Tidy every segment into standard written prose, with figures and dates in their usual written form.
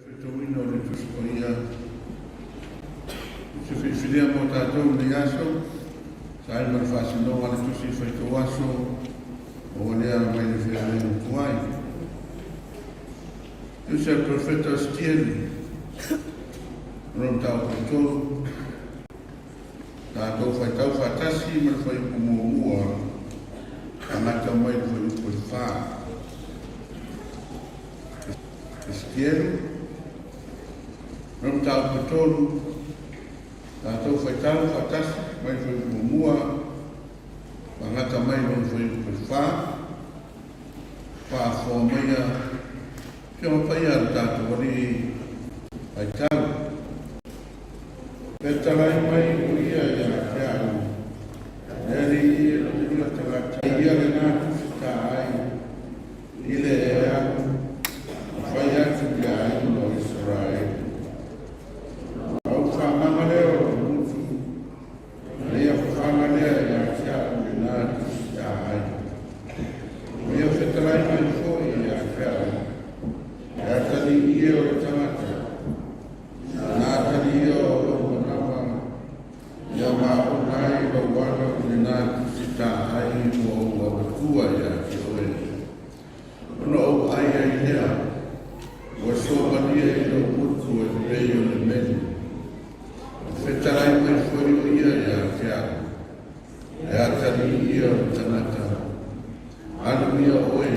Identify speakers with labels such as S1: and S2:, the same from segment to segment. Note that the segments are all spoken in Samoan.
S1: Faitauina o le Tusi Paia i se filifilia mo tatou i lenei aso, sa ai ma le faasinoga le Tusi Faitau Aso ua lea mai le feagaiga tuai. Tusi a le Perofeta Sitieli, lona mataupu e tolu, tatou faitau faatasi ma le fuaiupu muamua, amata mai le fuaiupu e fa. Esekielu, lona mataupu e tolu, tatou faitau faatasi mai le fuaiupu muamua, faagata mai lona fuaiupu e fa, faafofoga maia Afioga Paia a le tatou Alii faitau. Fetalai mai o ia ia te au, le Alii e le tagata ia lena tusita ai i le e alu ma fai atu i le aiga o Isaraelu. A ou faamaga lea o lou gutu, na ia fafaga lea ia te au lena tusita ai. O ia fetalai mai foi ia te au, e atalii o le tagata, na atalii o lou manawa, Ia maona ai lou alo i lena tusita ai ua ou avatua ia te oe. Ona ou ai ai lea, ua soamalie i lou gutu e pei o le meli. E fetalai mai foi o ia ia te au, e atalii ia o le tagata, alu ia oe,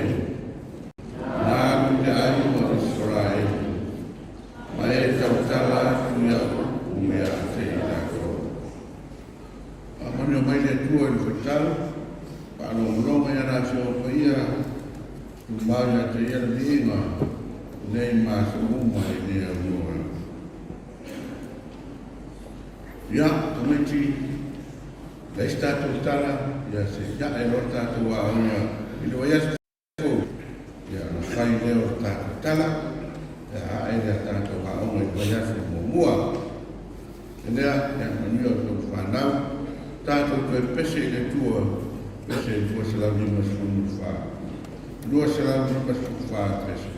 S1: na alu i le aiga o Isaraelu. Ma e tautala atu i au upu ia te i latou. Faamanuia mai le Atua i le faitau, faalogologo i ana Afioga Paia, tumau ia te ia le viiga, nei ma aso uma e le aunoa. Ia, tamaiti, leai se tatou tala, ia se i ae loa le tatou aoga i le vaiaso. Ia ona fai lea o le tatou tala, ia ae lea tatou aoga i le vaiaso muamua. E lea, ia manuia o tou fanau, tatou toe pese i le Atua, pese 254. 254 pese.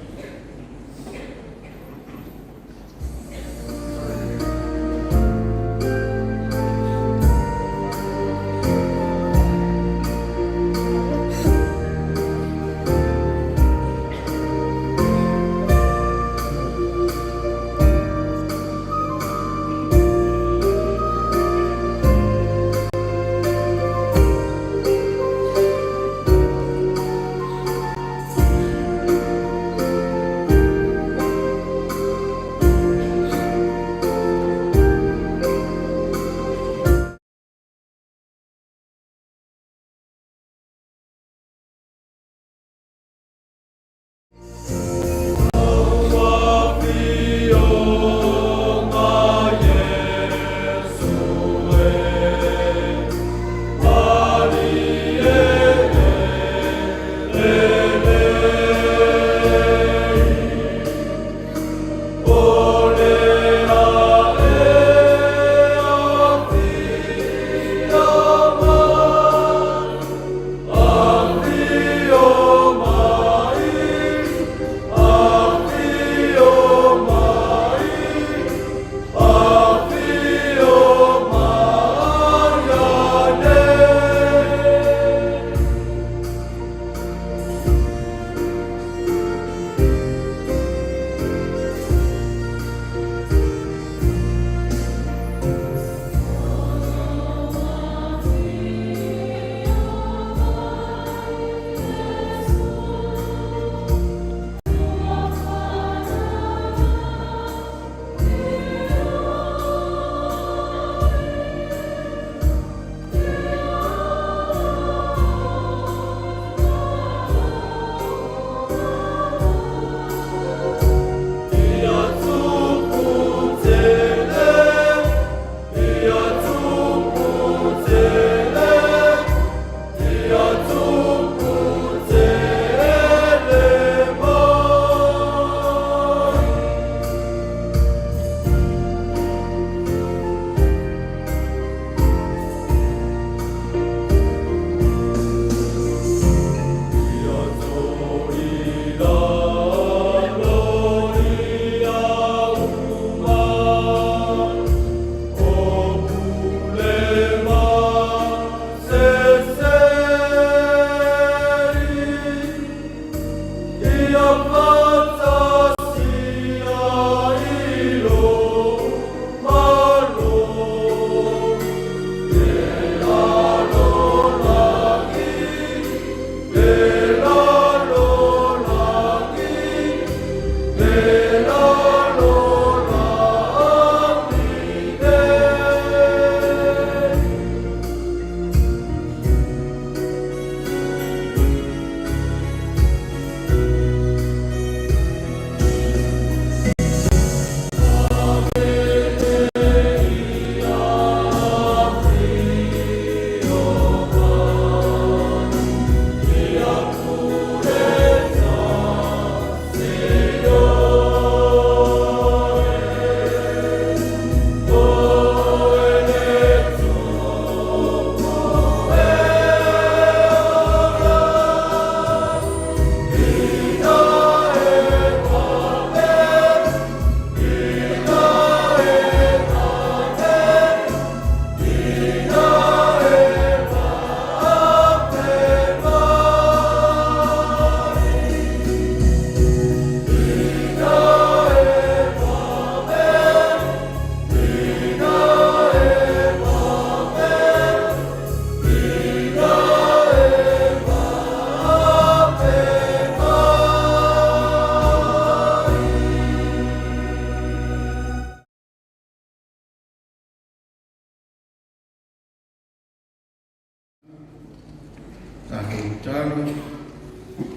S1: Tatou tatalo,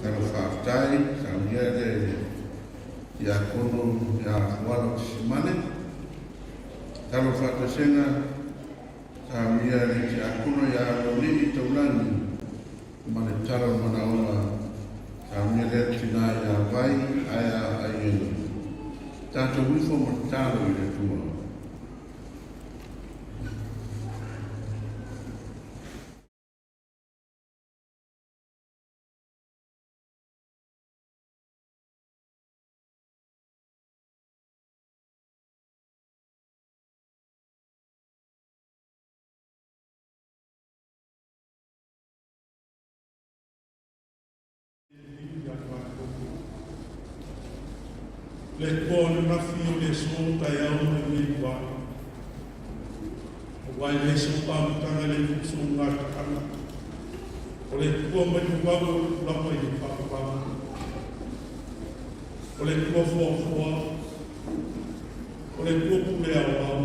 S1: talo faafetai, saunia le tiakono ia Fualo Tisimane. Talo faatasiga, saunia le tiakono ia Aloalii Taulagi ma le tala o manaoga, saunia lea tina ia Vai Aea Aielo. Tatou ifo ma tatalo i le Atua.
S2: Le Atua o ananafi, o le aso, taeao ma lenei ua. Aua e leai sou amataga, e leai foi sou gataaga. O le Atua mai vavau o upu lava i le faavavau. O le Atua foafoa, o le Atua pule aoao.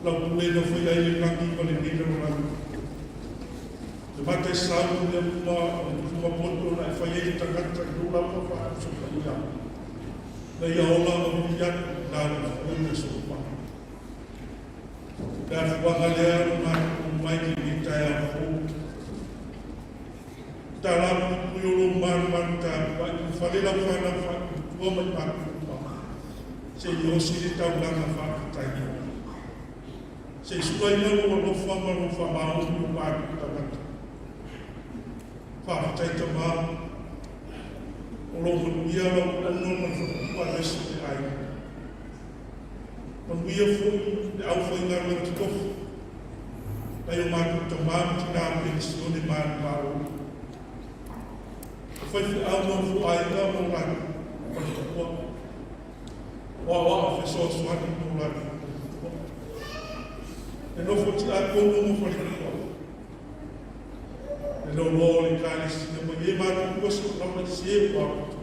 S2: Lau pule na fai ai le lagi ma lenei lalolagi. Le mataisau o mea uma o le tufuga poto na e fai ai le tagata i lou lava faatusofaia. Na ia ola ma vili atu i lau fuga soifua. Le afuaga lea o matou mai lenei taeao fou. Talapuipui o lou malumalu tapuai ua fale lau fanau faatuatua mai matou uma. Se i osi le taulaga faafetai. Se i sulaina lou alofa ma lou faamaoni o matou tagata. Faafetai Tamā, o lou manuia lau auauna ma le faletua aemaise o le aiga. Manuia foi le aufaigaluega totofi, nai o matou tamā ma tinā penisione manumalo. O faifeau ma ufoaiga ma o latou faletua. O aoao fesoasoani mo latou faletua. Le nofo tiakono ma faletua. Le loaloa o le Ekalesia mai e matutua se lava i se ua atu.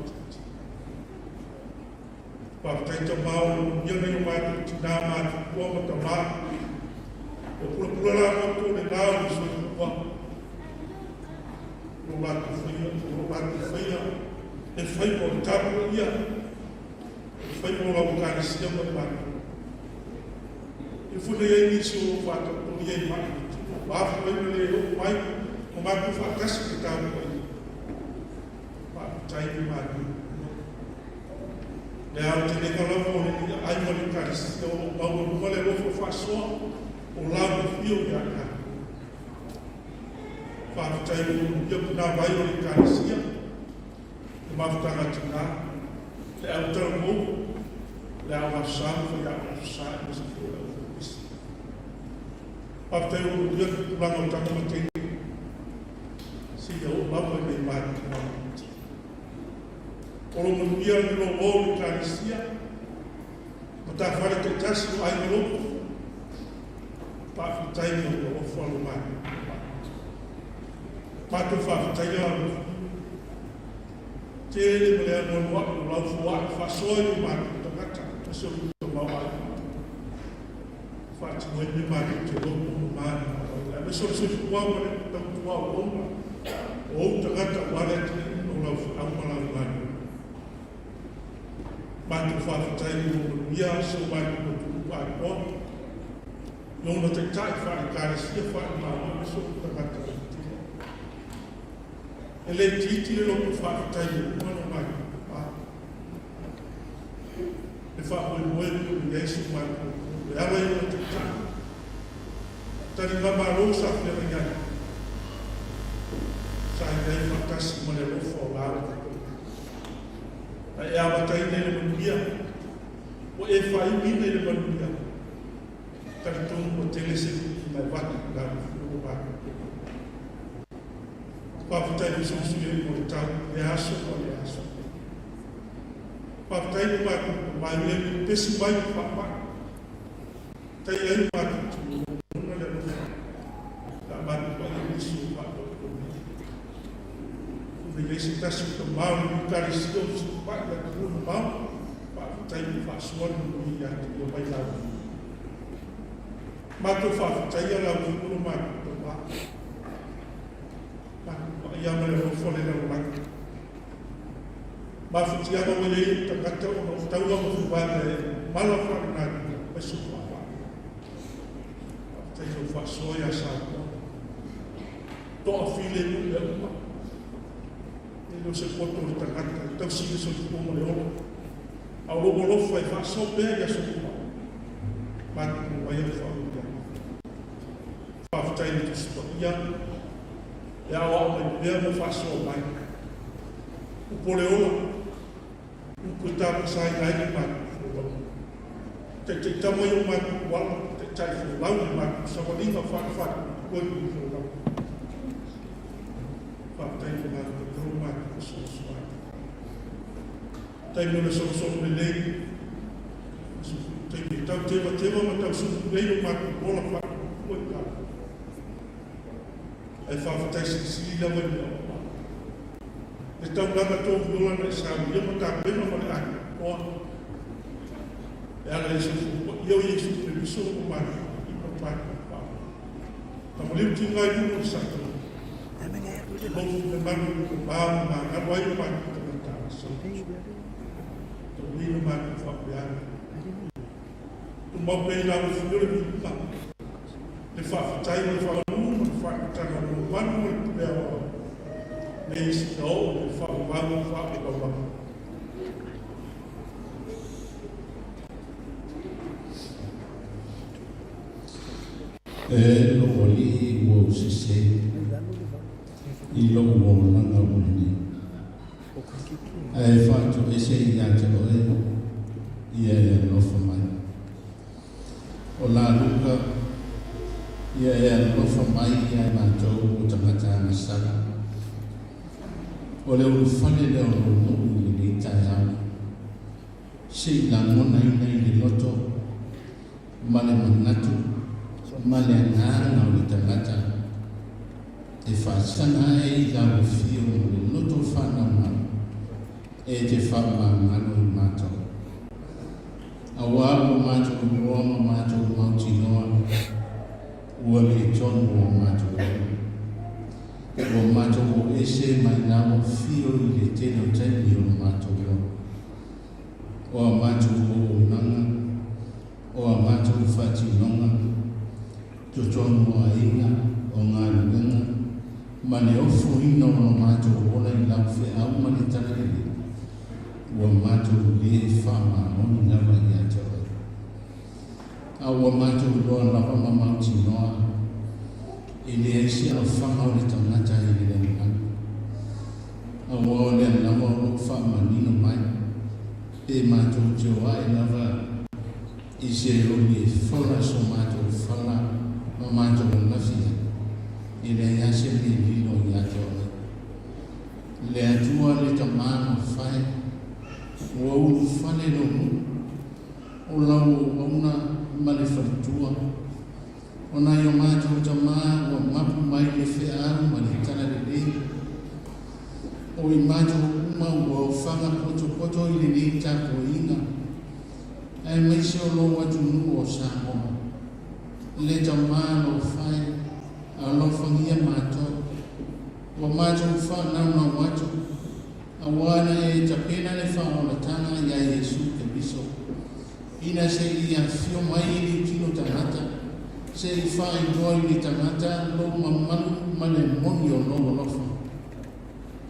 S2: Faafetai Tamā o le manuia nai o matou tinā matutua ma tamā. Ua pulapula la matou le la o le soifua. O lo latou faia, o lo latou faia le faiva o le tapuaia, le faiva o lau Ekalesia ma le matou. E foi nei ai nisi o lo o faataotolia i mai le tino, ua afu ai ma le oo mai ma matou faatasi i le tapuaiga. Faafetai le matou. Le aotelega lava o le aai ma le Ekalesia o lo o maualuga le alofa faasoa o lau afio ia i tatou. Faafetai o lo manuia punavai o le Ekalesia, le mafutaga tina, le autalavou, le aoga aso Sa ma faiaoga aso Sa aemaise foi o le aufaipisi. Faafetai o lo manuia le tupulaga o tama ma teine seia oo lava i nai matutua. O lo manuia le logo o le Ekalesia ma tafale taitasi o aiga loto. Faafetai mo le alofa lo matou. Matou faafetaia lau tele ma le anoanoai o lau foai faasoa i o matou tagata ma se o tamaoaiga. Faatino ai mea matou te loto ma manumanu ai. Aemaise o le soifua ma le tautua auauna o ou tagata aua le atinaeina o lau feau ma lau galuega. Matou faafetai i lou manuia si o matou atunuu atoa, i ona taitai faale-Ekalesia, faale-Malo aemaise o tagata lautele. E le itiiti le loto faafetai i uma lo matou papa. Le faamoemoe pei ona i ai si o matou atunuu e ala i ona taitai. Taligamalo sa feagai ai, sa i ai faatasi ma le alofa o lau Na e amataina i le manuia, ua e faaiuina i le manuia. Talitonu ua tele se viiga e avatu i lau Afioga matou te Faafetai musumusui ai mo le tau i lea aso ma lea aso. Faafetai le matou mai le pesi mai o faamai. Tai ai le matou tino le alofa. La matou ai nisi o faatoatoa. Ua i ai se tasi o tamā o le Ekalesia o se pai i atunuu mamao. Faafetai mo faasoa le manuia ia te ia mai lau. Matou faafetaia lau Afioga matou tamā. Paia ma le alofa o le lalolagi. Mafatiaga ua i ai ou tagata ona o taua ma fuvaga e mala faalenatura mai sou faavaa. Faafetai i lau faasoa ia Samoa. Toafilemu mea uma. E le o se poto o le tagata e tausi le soifua ma le ola, a o lou alofa e faasoa pea i aso uma. Matou mai au faamanuiaga. Faafetai i le Tusi Paia e aoao mai pea ma faasoa mai. Upu o le ola, upu e tapasaina ai le matou folauga. Taitaitama i o matou ala, taitai folau i le matou savaliga faale-faatuatuai i folauga. Faafetai i le matou lo matou fesoasoani. Taimi o le solosolo lelei, taimi e tau tevateva ma tau sulu lelei lo matou ola faatuatua i tatou. Ae faafetai silisili lava i mea uma. Le taulaga tou ola na e saunia ma tapena ma le atoatoa. E ala i soifua paia o Iesu Keriso o matou i ma matou faamama. Tamaleu tiga i luga o le sata. Lou finagalo i le ma ma magalo ai o matou tagata agasala. Taulia na matou faapeaga. Tumau pea i lau afio le viiga, le faafetai ma le faamanu ma le faataga o lou manu ma le pule aoao, nei seia oo i le faavavau faavavau.
S1: E lou alii ua ou sese i lou olaga ua lenei, ae faatoese ia te oe ia e alofa mai. O la Luka, ia e alofa mai ia matou o tagata agasala. O le ulufale lea o lou nuu i lenei taeao, se i lagonaina i le loto ma le manatu ma le agaga o le tagata e faataga ai i lau afio ma le loto faanaunau e te faamagalo i matou. Auā ua matou iloa ma matou mautinoa ua le tonu o matou ola. Ua matou o ese mai lau afio i le tele o taimi o le matou ola. O a matou auaunaga, o a matou faatinoga, totonu o aiga, o galuega, ma le ofoina o lo matou ola i lau feau ma le talalelei, ua matou lē faamaoni lava ia te oe. A ua matou iloa lava ma mautinoa, e leai se alofaga o le tagata i le lalolagi. Aua o lea lava o lo o faamanino mai, pe matou te o ae lava i se oli e fola so matou fala ma matou lalafi ai, e leai lava se mea lilo ia te oe. Le Atua le Tama mafae, ua ulufale lou nuu, o lau auauna ma le faletua, O nai o matou tama ua mapu mai le feau ma le talalelei. O i matou uma ua ofaga potopoto i lenei tapuaiga, aemaise o lou atunuu o Samoa. Le tama alofae, alofagia matou. Ua matou faanaunau atu, auā na e tapena le faaolataga iā Iesu Keriso. Ina se i afifio mai i le tino tagata, se i faailoa i le tagata lou mamalu ma le moni o lou alofa,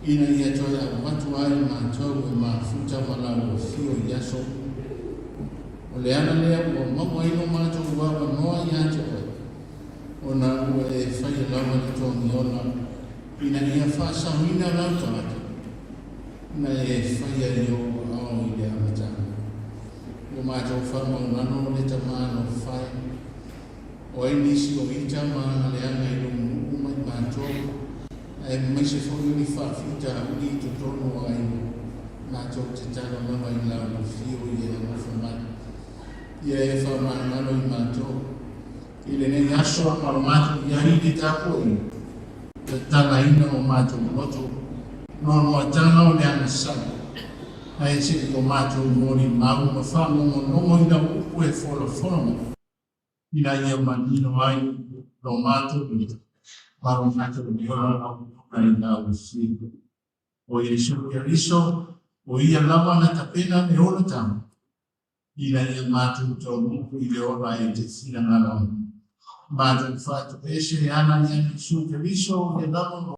S1: ina ia toe avatu ai matou e mafuta ma lau afio i aso uma. O le ala lea ua maua ai lo matou avanoa ia te oe, ona ua e faia lava le togiola ina ia faasaoina lau tagata, na e faia i ou aao i le amataga. Ua matou faamaunano le tama alofae, o ai nisi o ita ma agaleaga i lou nuu ma i matou, aemaise foi o ni faafitauli i totonu o aiga, matou te talo lava i lau afio i e alofa mai. Ia e faamagalo i matou i lenei aso ma lo matou i ai le tapuaiga, tatalaina o matou loto, noanoatanga o le agasala, ae se i o matou molimau ma faanogonogo i lau upu e folafola mai, ina ia manino ai lo matou loto.
S3: Ma o matou ola mai lau Afioga. O Iesu Keriso, o ia lava na tapena le olataga, ina ia matou taunuu i le ola i te finagalo. Matou faatoese ana ia Iesu Keriso, o ia lava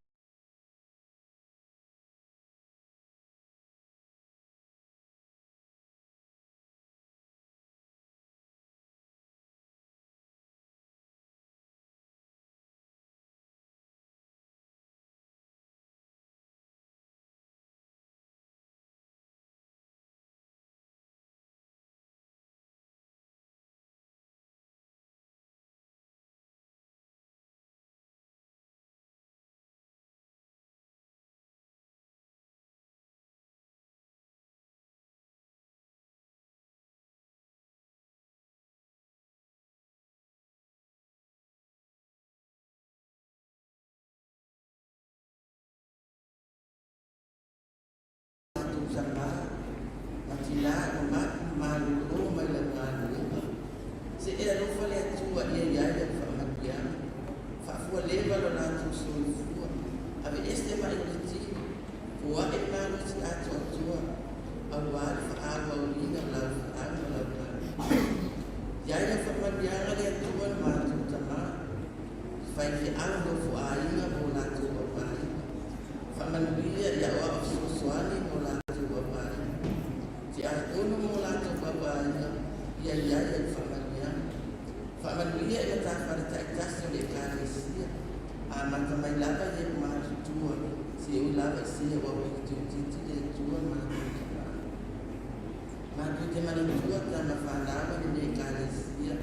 S4: Matou tama ma tinā ma mapu malōlō mai lau galuega. Se e alofa le Atua ia i ai lau faamanuiaga. Faafualeva lo latou soifua. Aveese ma'i o le tino. Foa'i le malosi atoatoa auā le faaauauina o lau feau ma lau galuega. I ai lau faamanuiaga le Atua le matou Tamā, i faifeau nofoaiga ma o latou auaiga. Faamanuia i aoao fesoasoani ma o latou auaiga. Tiakono ma o latou auaiga, ia i ai lau faamanuiaga. Faamanuia i matafale taitasi o le Ekalesia, amata mai lava i e ua matutua, seia oo lava i se ua aupito itiiti le Atua le matou Tamā. Matou te manatua tama fanau a lenei Ekalesia,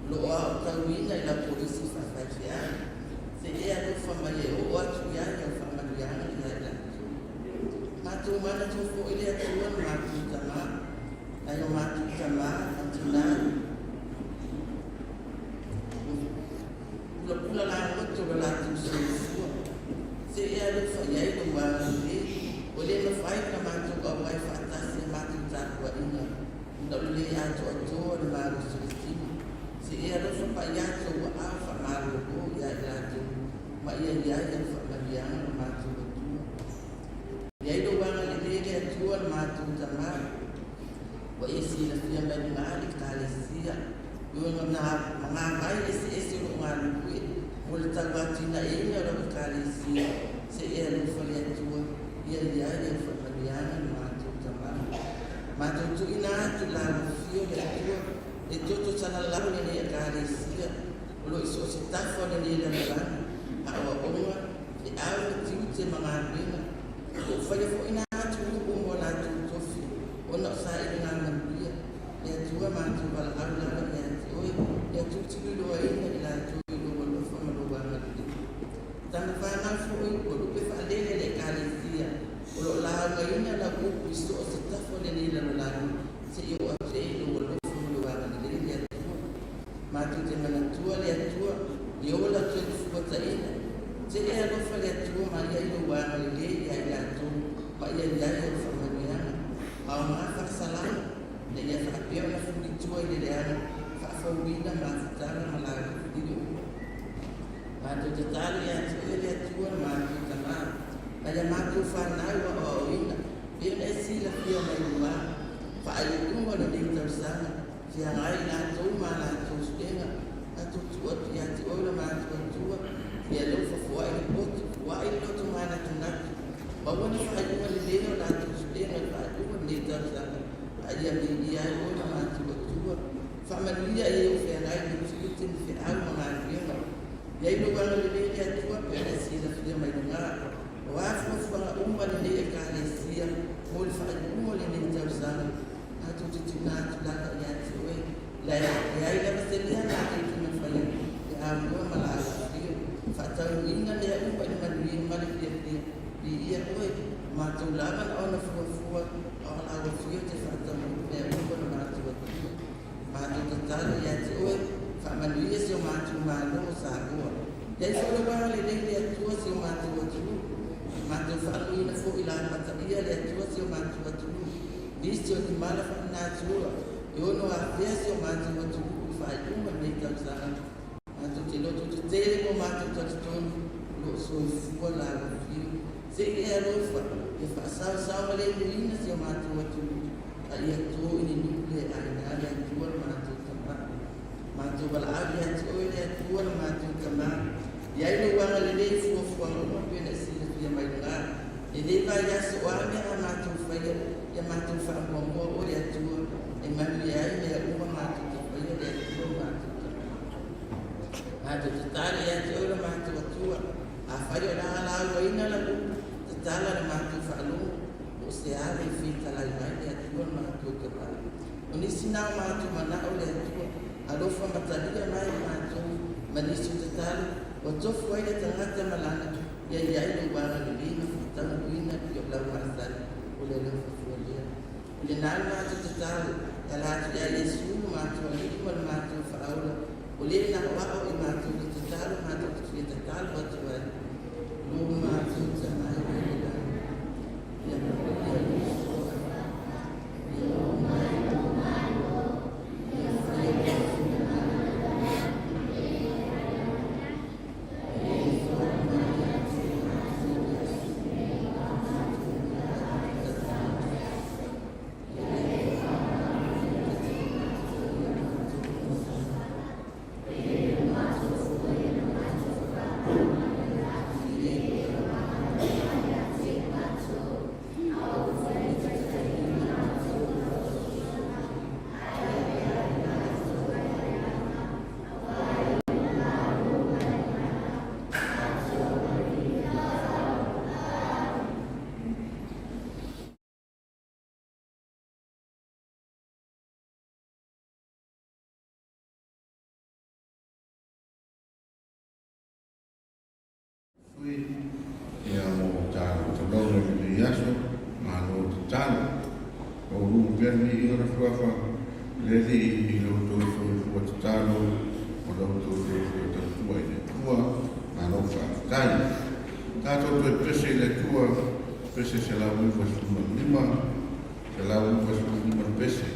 S4: o lo o aotauina i lau kolisi faafaifeau. Se e alofa mai e oo atu i ai lau faamanuiaga ia i latou. Matou manatua foi le Atua le matou Tamā, nai o matou tamā ma tinā, ua pulapula lagoto lo latou soifua. Se e alofa i ai lou agalelei, ua le mafai ona matou auai faatasi i a matou tapuaiga, ona o le le atoatoa o le malosi o le tino. Se e alofa pai atu ou aao faamalōlō ia i latou, ma ia i ai lau faamanuiaga lo matou Atua. I ai lou agalelei le Atua le matou Tamā, ua e silafia mai luga le Ekalesia, i ona magavai eseese o lo o galulue mo le tauatinaeina o lau Ekalesia. Se e alofa le Atua, ia i ai lau faamanuiaga le matou Tamā. Matou tuuina atu i lau afio le Atua, le toto salalau o lenei Ekalesia, o lo o i so o se tafa o lenei lalolagi, aoaoga, feau ma tiute ma galuega. O lo o faia foi na atunuu mo latou tofi, ona o sailiga manuia. Le Atua matou valaau lava ia te oe, ia tulituliloaina i latou i lou alofa ma lou agalelei. Tama fanau foi ua lupe faalele le Ekalesia, o lo o laugaina lau upu i so o se tafa o lenei lalolagi, seia oo atu ai lou alofa ma lou agalelei le Atua. Matou te manatua le Atua i ola toefuataina. Se e alofa le Atua ma ia i lou agalelei ia i latou, ma ia i ai lau faamanuiaga. Aoga faasalaga, ina ia faapea ona fulitua i le leaga, faafouina mafutaga ma lauga uma. Matou tatalo ia te oe le Atua le matou Tamā, nai a matou fanau aoaoina, pei ona e silafia mai luga, faaiuiuga o lenei tausaga, feagai i latou ma latou suega, matou tuu atu ia te oe le matou Atua, ia alofa foai le poto, foai le loto manatunatu, maua ni faaiuga lelei o latou suega i le faaiuga o lenei tausaga, a ia viia ai oe le matou Atua. Faamanuia i e o feagai ma tiute ma feau ma galuega. I ai lou agalelei le Atua pei ona e silafia mai luga. O a fuafuaga uma a lenei Ekalesia mo le faaiuga o lenei tausaga, matou te tuuina atu lava ia te oe. Leai lava se mea matou te mafaia pe a aunoa ma lau afio. Faataunuuina mea uma i le manuia ma le fiafia. Viia oe, o matou lava na ona fuafua, a o lau afio te faataunuu mea uma le matou Atua. Matou tatalo ia te oe, faamanuia si o matou Malo o Samoa. I ai foi lou agalelei le Atua si o matou atunuu. Matou faaaluina foi lapataia le Atua si o matou atunuu. Nisi o ni mala faalenatura e ono afea si o matou atunuu i faaiuga o lenei tausaga. Matou te lototetele ma matou talitonu soifua lalofio. Seʻi e alofa ia faasaosaogalemuina si o matou atunuu, a ia tō i le nuu le aina le Atua lo matou Tamā. Matou valaau ia te Oe le Atua lo matou Tamā, i ai lou agalelei i fuafuaga uma pei ona e silafia mai lugā. Lenei vaiaso, o a mea a matou faia, ia matou faamuamua Oe le Atua, e manuia ai mea uma matou te faia le Atua lo matou Tamā. Matou tatalo ia te Oe lo matou Atua, afai o le a lauaina lau upu, tatala le matou faalogo, po o se a le fetalai mai le Atua lo matou Tamā. O nisi na o matou manao le Atua, alofa ma talia mai i matou ma nisi o tatalo, ua tofu ai le tagata ma lana, ia i ai lou agalelei ma faataunuuina i o lau masani o le alofa fualea. O lena le matou tatalo, e ala atu ia Iesu lo matou Alii ma lo matou Faaola, o le na aoao i matou le tatalo matou te fia tatalo atu ai. Lo matou Tamā i le lagi, ia paia lou suafa, ia oo mai lou Malo, ia faia lou finagalo,
S1: Sui, ia mo tātou talonga i lenei aso, malo tatalo. O ulu pea ni i ona fuafa, le alii i lo outou soifua tatalo, o lo outou soifua tautua i le Atua, malo faafetai. Tatou toe pese i le Atua, pese 195, 195 le pese.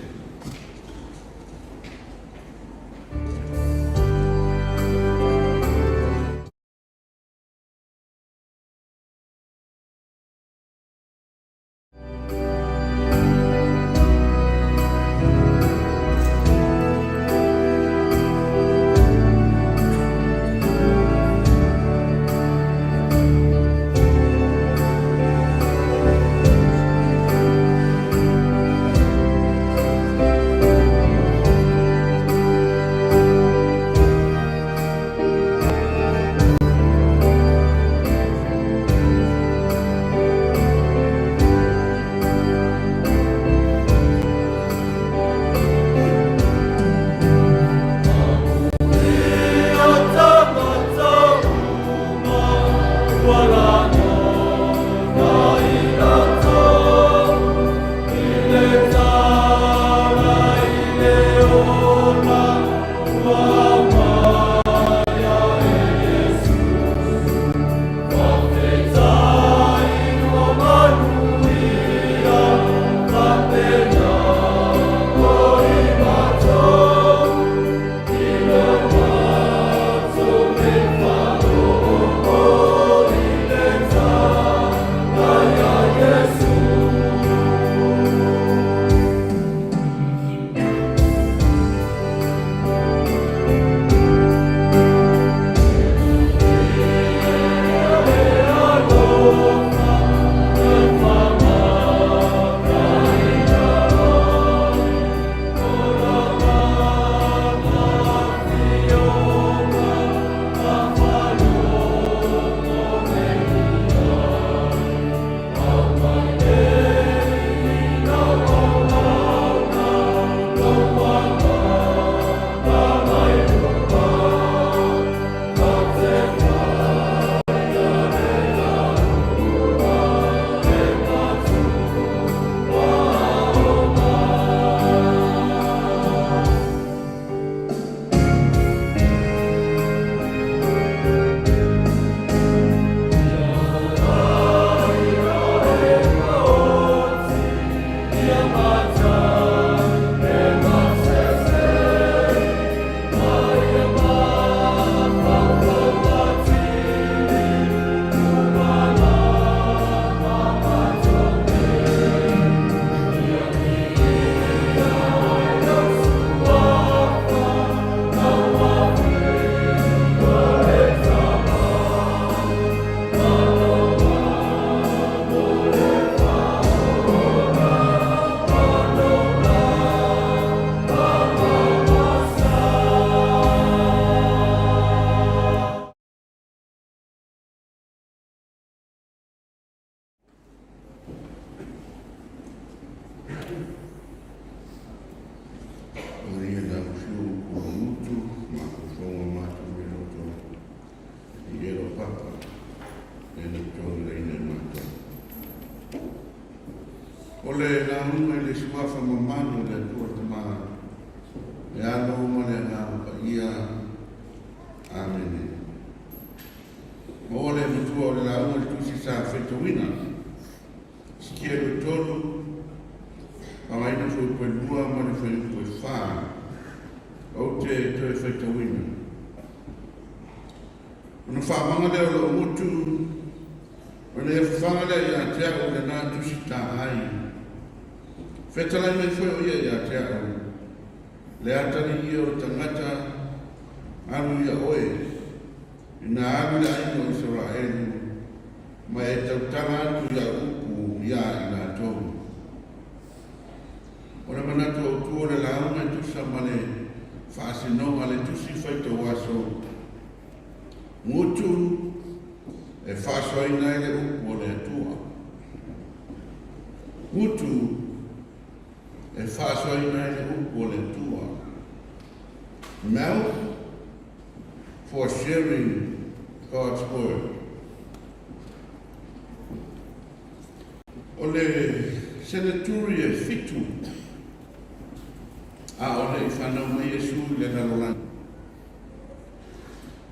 S1: Lea na totogilaina e matou. O le lauga i le Suafa mamalu o le Atua Tama, le Alo ma le Agaga Paia. Amene. Maua le matua o le lauga i le tusi sa faitauina. Sikia 23, pagaina fuaiupu e 2 ma le fuaiupu e 4. Ou te toe faitauina. Ona faamaga lea o lou gutu, ona ia fafaga lea ia te au lena tusi ta ai. Fetalai mai foi o ia ia te au, le atalii ia o le tagata alu ia oe, ina alu i le aiga o Isaraelu, ma e tautala atu i au upu iā i latou. O le manatu autu o le lauga e tusa ma le faasinoga le tusi faitauaso gutu e faasoaina ai le upu o le Atua. Gutu e faasoaina ai le upu o le Atua. Mouth for sharing God's word. O le seneturi e 7 a o le i fanau mai Iesu i le lalolagi.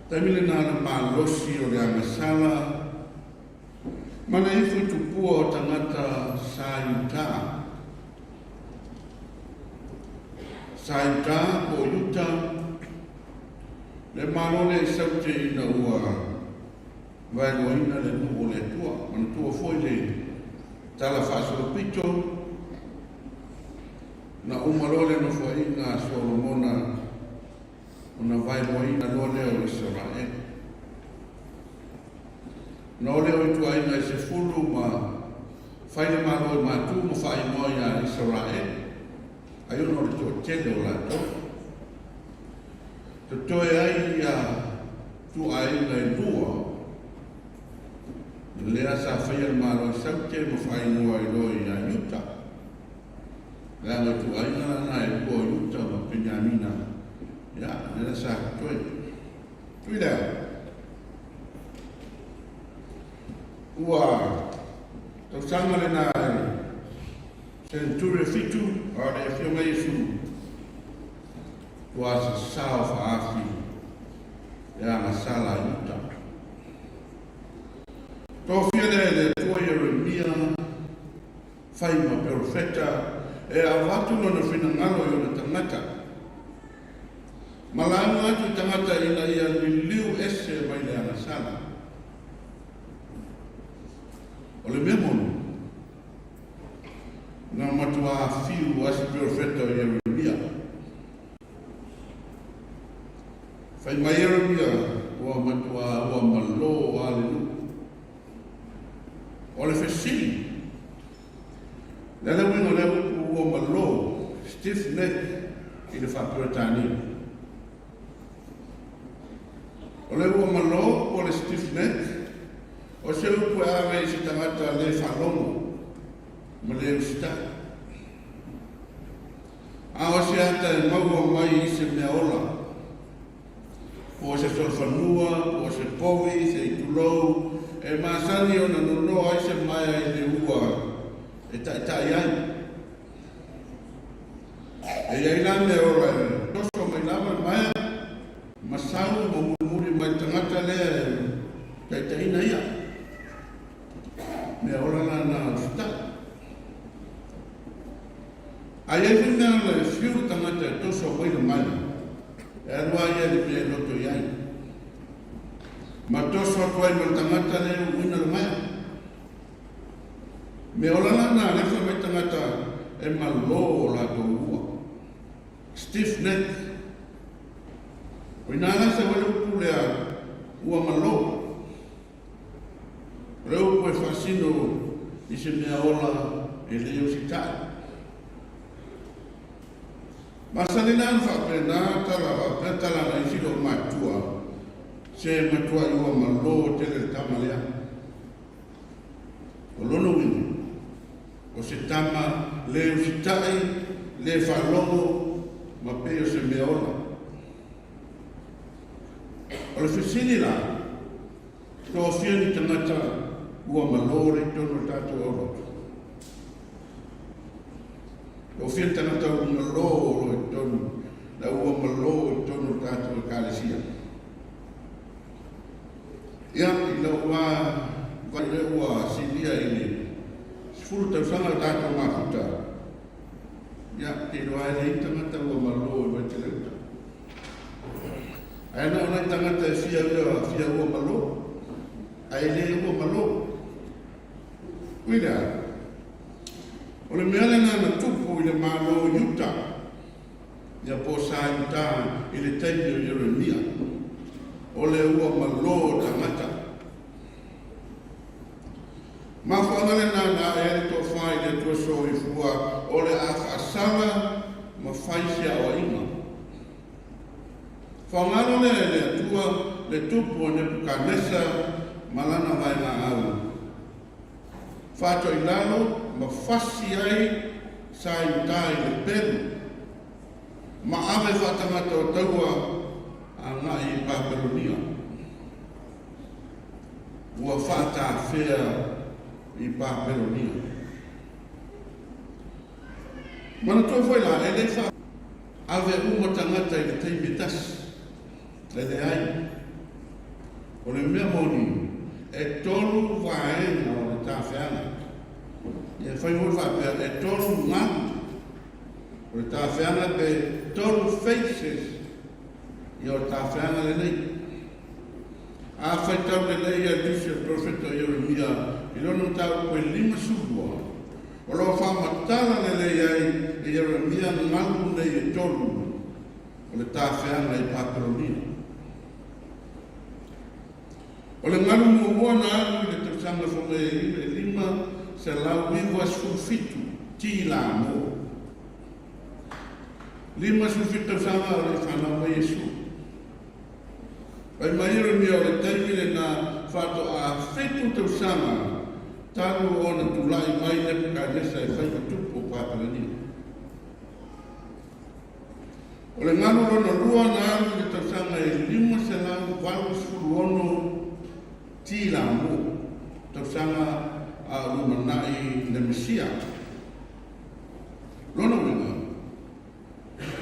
S1: Taimi lena le malosi o le agasala ma le ifo i tupua o tagata sa Iutā. Sa Iutā po o Iuta, le malo lea i saute ina ua vaeluaina le nuu o le Atua. Manatua foi le tala faasolopito na uma loa le nofoaiga a Solomona ona vaeluaina loa lea o Isaraelu. Na o lea o ituaiga e 10 ma fai le Malo i Matu ma faainoa iā Isaraelu, ai ona o le toatele o latou. Totoe ai ia tuaiga e 2, lea sa faia le Malo i Saute ma faainoa ai loa iā Iuta. Leaga i tuaiga lana e 2 o Iuta ma Peniamina, ia, lea sa totoe. Tui lea, ua tausaga lena e seneturi e 7, a o le afioga Iesu, ua sasao faafi le agasala a Iuta. Tofia lea e le Atua Ieremia fai ma perofeta e avatu lona finagalo i ona tagata. Ma lauga atu i tagata ina ia liliu ese mai le agasala. O le mea moni, na matuā fiu ai se perofeta o Ieremia. Fai mai Ieremia, ua matuā ua malō a le nuu. O le fesili, le a le uiga o lea upu ua malō, stiff neck i le faa-Peretania? O le ua malō po o le stiff neck, o se upu e ave i se tagata le faalogo ma le usitai. A o se ata e maua mai i se mea ola, po o se solofanua, po o se povi, se itulou, e masani ona nonoa ai se maea i le ua e taʻitaʻi ai. E i ai la mea ola e toso mai lava le maea, ma sau ma mulimuli mai le tagata lea e taʻitaʻina ia. Mea ola la na usitai. A i ai foi mea ola e fiu le tagata e toso mai le maea, e alu a ia i le mea e loto i ai. Ma toso atu ai ma le tagata lea e uina le maea. Mea ola la na lea fai mai tagata e malō o latou ua. Stiff neck. O inā la sau ai le upu lea ua malō. O le upu e faasino i se mea ola e le usitai. Masani la ona faapena tala faapea tala a nai lou matua, se matuai ua malō tele le tama lea. O lona uiga, o se tama le usitai, le faalogo ma pei o se mea ola. O le fesili la, tofia ni tagata Ua malo le tonu o tatou aulotu. O fia tagata ua malo o lo i totonu, la ua malo i totonu o tatou ekalesia. Ia, i lau va vai le ua silia i le 10 tausaga o tatou mafuta. Ia, te iloa ai le tagata ua malo i Vaitele-uta. Ae na o nai tagata e fia ua fia ua malo, ae le ua malo. Ui lea, o le mea lena na tupu i le Malo o Iuta, ia po o sa Iuta i le taimi o Ieremia, o le ua malo o tagata. Mafuaaga lena na ae ai le tofa i le Atua Soifua o le a faasala ma fai se aoaiga. Faogalo lea e le Atua le tupu o Nepukanesa ma lana vaegaau, faatoilalo ma fasi ai sa Iuta i le pelu, ma ave faatagata o taua agai i Papelonia. Ua faatafea i Papelonia. Manatua foi la, e le fa ave uma tagata i le taimi e tasi. E leai. O le mea moni, e tolu vaega o le tafeaga. Ia fai foi faapea, e tolu galu o le tafeaga pe tolu faces ia o le tafeaga lenei. A faitau lelei ia tusi o le perofeta o Ieremia i lona mataupu e 52, o lo o faamatala lelei ai e Ieremia galu nei e tolu o le tafeaga i Papelonia. O le galu muamua na alu i le tausaga fai mai e 597 T la mo. 57 tausaga o le i fanau mai Iesu. Fai mai Ieremia o le taimi lena faatoa 7 tausaga talu ona tulai mai Nepukanesa e fai ma tupu o Papelania. O le galu lona lua na alu i le tausaga e 586 T la mo, tausaga a o lumanai le Mesia. Lona uiga,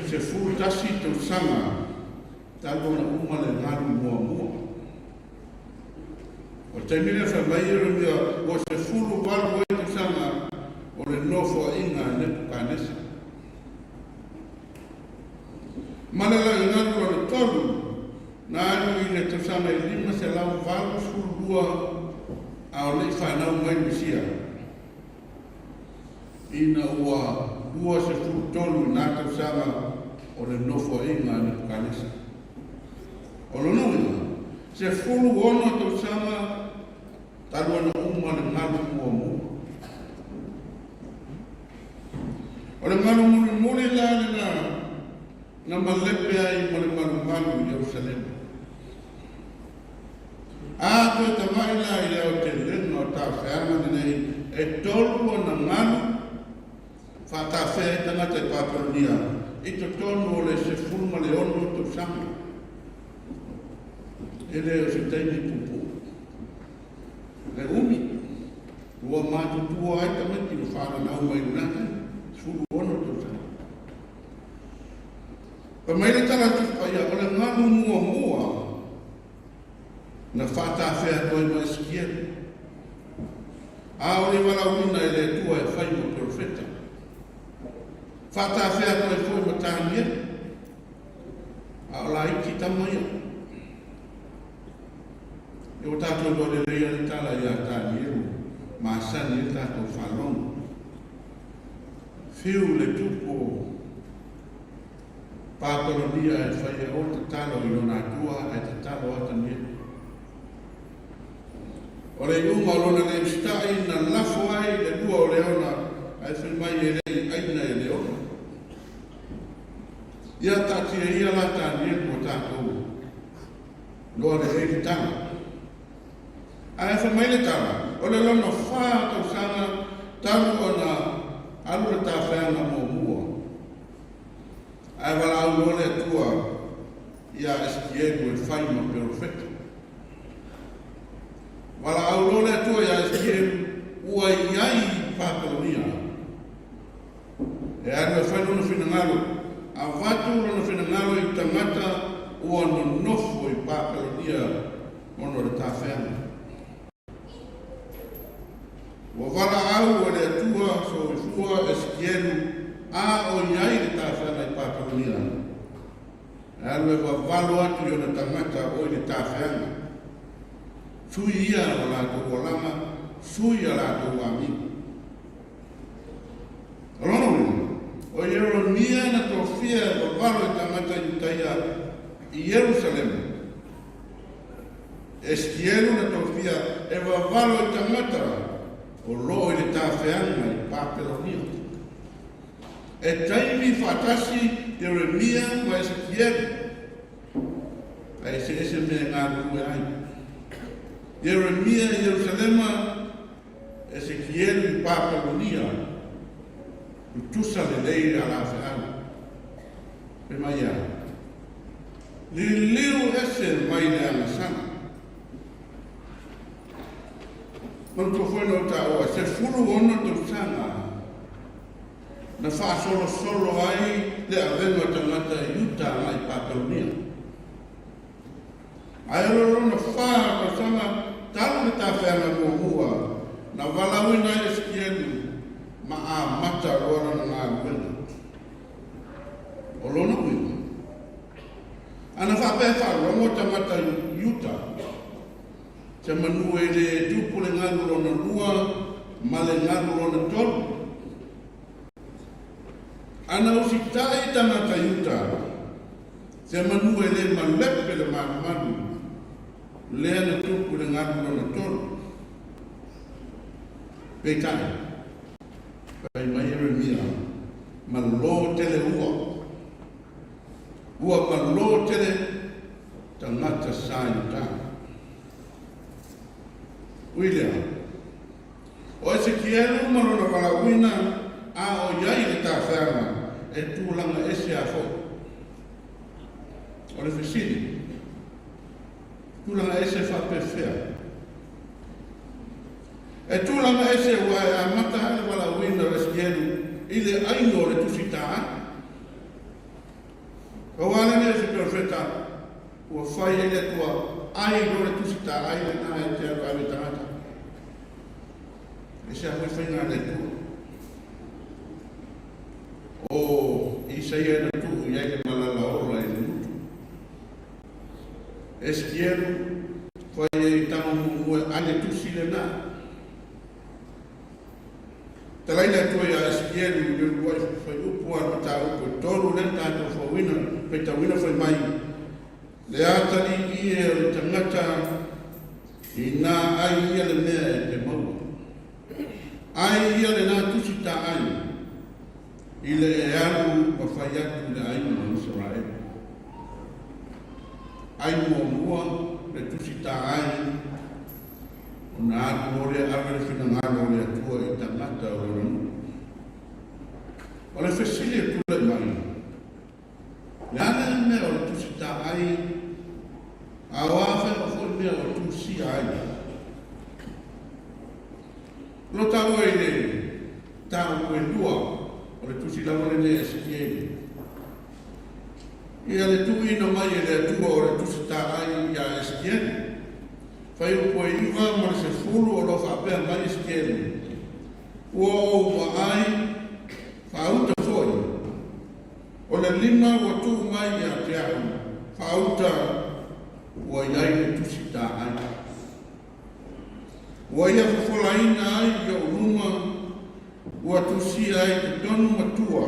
S1: 11 tausaga talu ona uma le galu muamua. O le taimi lea fai mai Ieremia ua 18 ai tausaga o le nofoaiga a Nepukanesa. Ma le lagi galu lona tolu na alu i le tausaga e 582 a o le i fanau mai Mesia, ina ua 23 i nā tausaga o le nofoaiga a Nepukanesa. O lona uiga, 16 tausaga talu ona uma le galu muamua. O le galu mulimuli la lena na malepe ai ma le malumalu i Ierusalema. A toe tamai la i le aotelega o tafeaga lenei e tolu ona galu faatafea ai tagata i Papelonia i totonu o le 16 tausaga. E le o se taimi puupuu. Le umi, ua matutua ai tamaiti ua fananau mai lena taimi, 16 tausaga. Fai mai le tala a Tusi Paia, o le galu muamua na faatafea atu ai ma Esekielu, a o le valaauina e le Atua e fai ma perofeta. Faatafea atu ai foi ma Tanielu, a o laiti tama ia. E ua tatou iloa lelei lava le tala ia Tanielu, masani ai le tatou faalogo. Fiu le tupu o Papalonia e fai e oe tatalo i lona Atua ae tatalo a Tanielu. O le iuga o lona le usitai na lafo ai le lua o le ona ae fai mai e le i aina e le ona. Ia taatia ia la Tanielu mo tatou loa lelei le tala. Ae fai mai le tala, o le lona fa tausaga talu ona alu le tafeaga muamua. Ae valaau loa le Atua iā Esekielu e fai ma perofeta. Valaau loa le Atua iā Esekielu. Ua i ai i Papelonia e alu e fai lona finagalo, avatu lona finagalo i tagata ua nonofo i Papelonia ona o le tafeaga. Ua valaau e le Atua soifua Esekielu a o i ai le tafeaga i Papelonia, e alu e vavalo atu i ona tagata o i le tafeaga. Sui ia o latou olaga, sui a latou amio. O lona uiga, o Ieremia na tofia e vavalo i tagata Iutaia i Ierusalema. Esekielu na tofia e vavalo i tagata o loo i le tafeaga i Papelonia. E taimi faatasi Ieremia ma Esekielu, a eseese mea e galulue ai. Ieremia i Ierusalema, Esekielu i Papelonia, tutusa lelei le alafeau. Fai mai ia, Liliu ese mai le agasala. Manatua foi na ou taua, 16 tausaga na faasolosolo ai le avega o tagata i uta agai Papelonia. Ae o le lona fa tausaga talu le tafeaga muamua na valaauina ai Esekielu ma amata loa lana galuega. O lona uiga, ana faapea e faalogo tagata i uta, se manu e le tupu le galu lona lua ma le galu lona tolu. Ana usitai tagata i uta, Se manu e le malepe le malumalu, lea na tupu i le galu lona tolu. Peitai, fai mai Ieremia, Malo tele ua. Ua malo tele tagata sa i uta. Ui lea, o Esekielu ma lona valaauina a o i ai le tafeaga e tulaga ese a foi. O le fesili, tulaga ese faapefea? E tulaga ese ua e amata ai le valaauina o Esekielu i le aino o le Tusi Taai. Pau lava lenei o se perofeta ua fai ai le Atua ai loa le Tusi Taai lena e te alu ave tagata. E se a foi faiga a le Atua. O Isaia na tuu i ai le malala ola i le gutu. Esekielu fai ai i tago muamua e ale tusi lena. Talai le Atua iā Esekielu i le uluai fuaiupu a le mataupu e tolu lea na tatou fauina, faitauina fai mai, Le atalii e o le tagata inā ai ia le mea e te maua. Ai ia lena tusi taai i le e alu ma fai atu i le aiga o Isaraelu. Ai muamua le tusi taai ona alu loa lea ave le finagalo o le Atua i tagata o lona nuu. O le fesili e tulai mai, Le a le mea o le tusi taai, a o a faiva foi mea o tusia ai? O lo taua i le tau e lua o le tusi lava lenei a Esekieli. Ia le tuuina mai e le Atua o le tusi taai iā Esekieli. Fuaiupu e 9 ma le 10 o lo faapea mai Esekieli, Ua ou vaai faauta foi. O le lima ua tuu mai ia te au, faauta ua i ai le tusi taai. Ua ia fofolaina ai i ou luma, ua tusia ai totonu ma tua,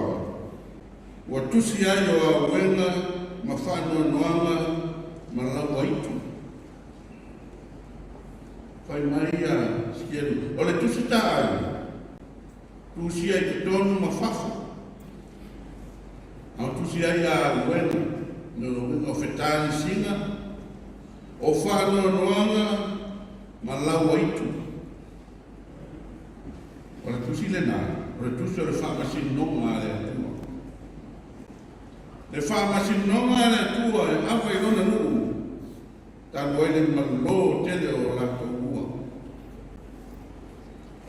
S1: ua tusi ai o auega ma faanoanoaga ma lauaitu. Fai mai ia Sikelu, o le tusi taai, tusia i totonu ma fafo. A o tusi ai a uena, no lona uiga o fetalisiga, o faanoanoaga ma lauaitu. O le tusi lena, o le tusi o le faamasinoga a le Atua. Le faamasinoga a le Atua e ave i lona nuu, talu ai le malō tele o latou ua.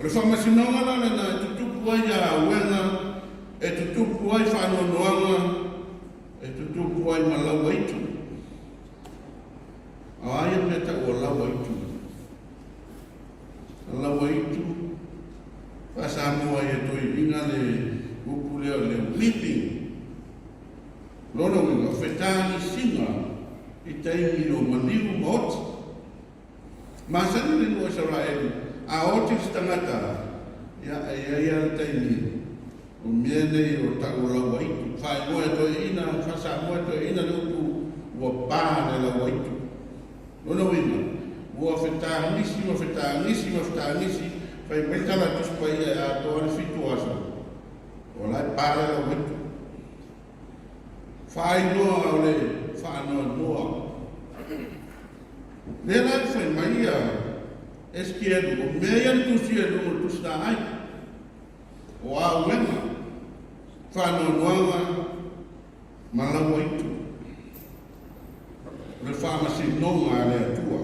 S1: O le faamasinoga la lena e tutupu ai auega, e tutupu ai faanoanoaga, e tutupu ai ma lauaitu. O a ia mea tau o lauaitu? O lauaitu, faa-Samoa ia toeaiina le upu lea o le weeping. Lona uiga, o fetagisiga i taimi o maliu ma oti. Masani le nuu o Isaraelu, a oti se tagata, ia, e i ai lava le taimi o mea nei o tau o lauaitu. Faaigoa e toeaiina, faa-Samoa e toeaiina le upu ua pa le lauaitu. Lona uiga, ua fetagisi ma fetagisi ma fetagisi, fai mai tala a Tusi Paia e atoa le fitu o aso, o la e pa le lauaitu. Faailoa o le faanoanoa. Lea la e fai mai ia Esekielu, o mea ia na tusia i luga o le tusi taai, o auega, faanoanoaga ma lauaitu, o le faamasinoga a le Atua,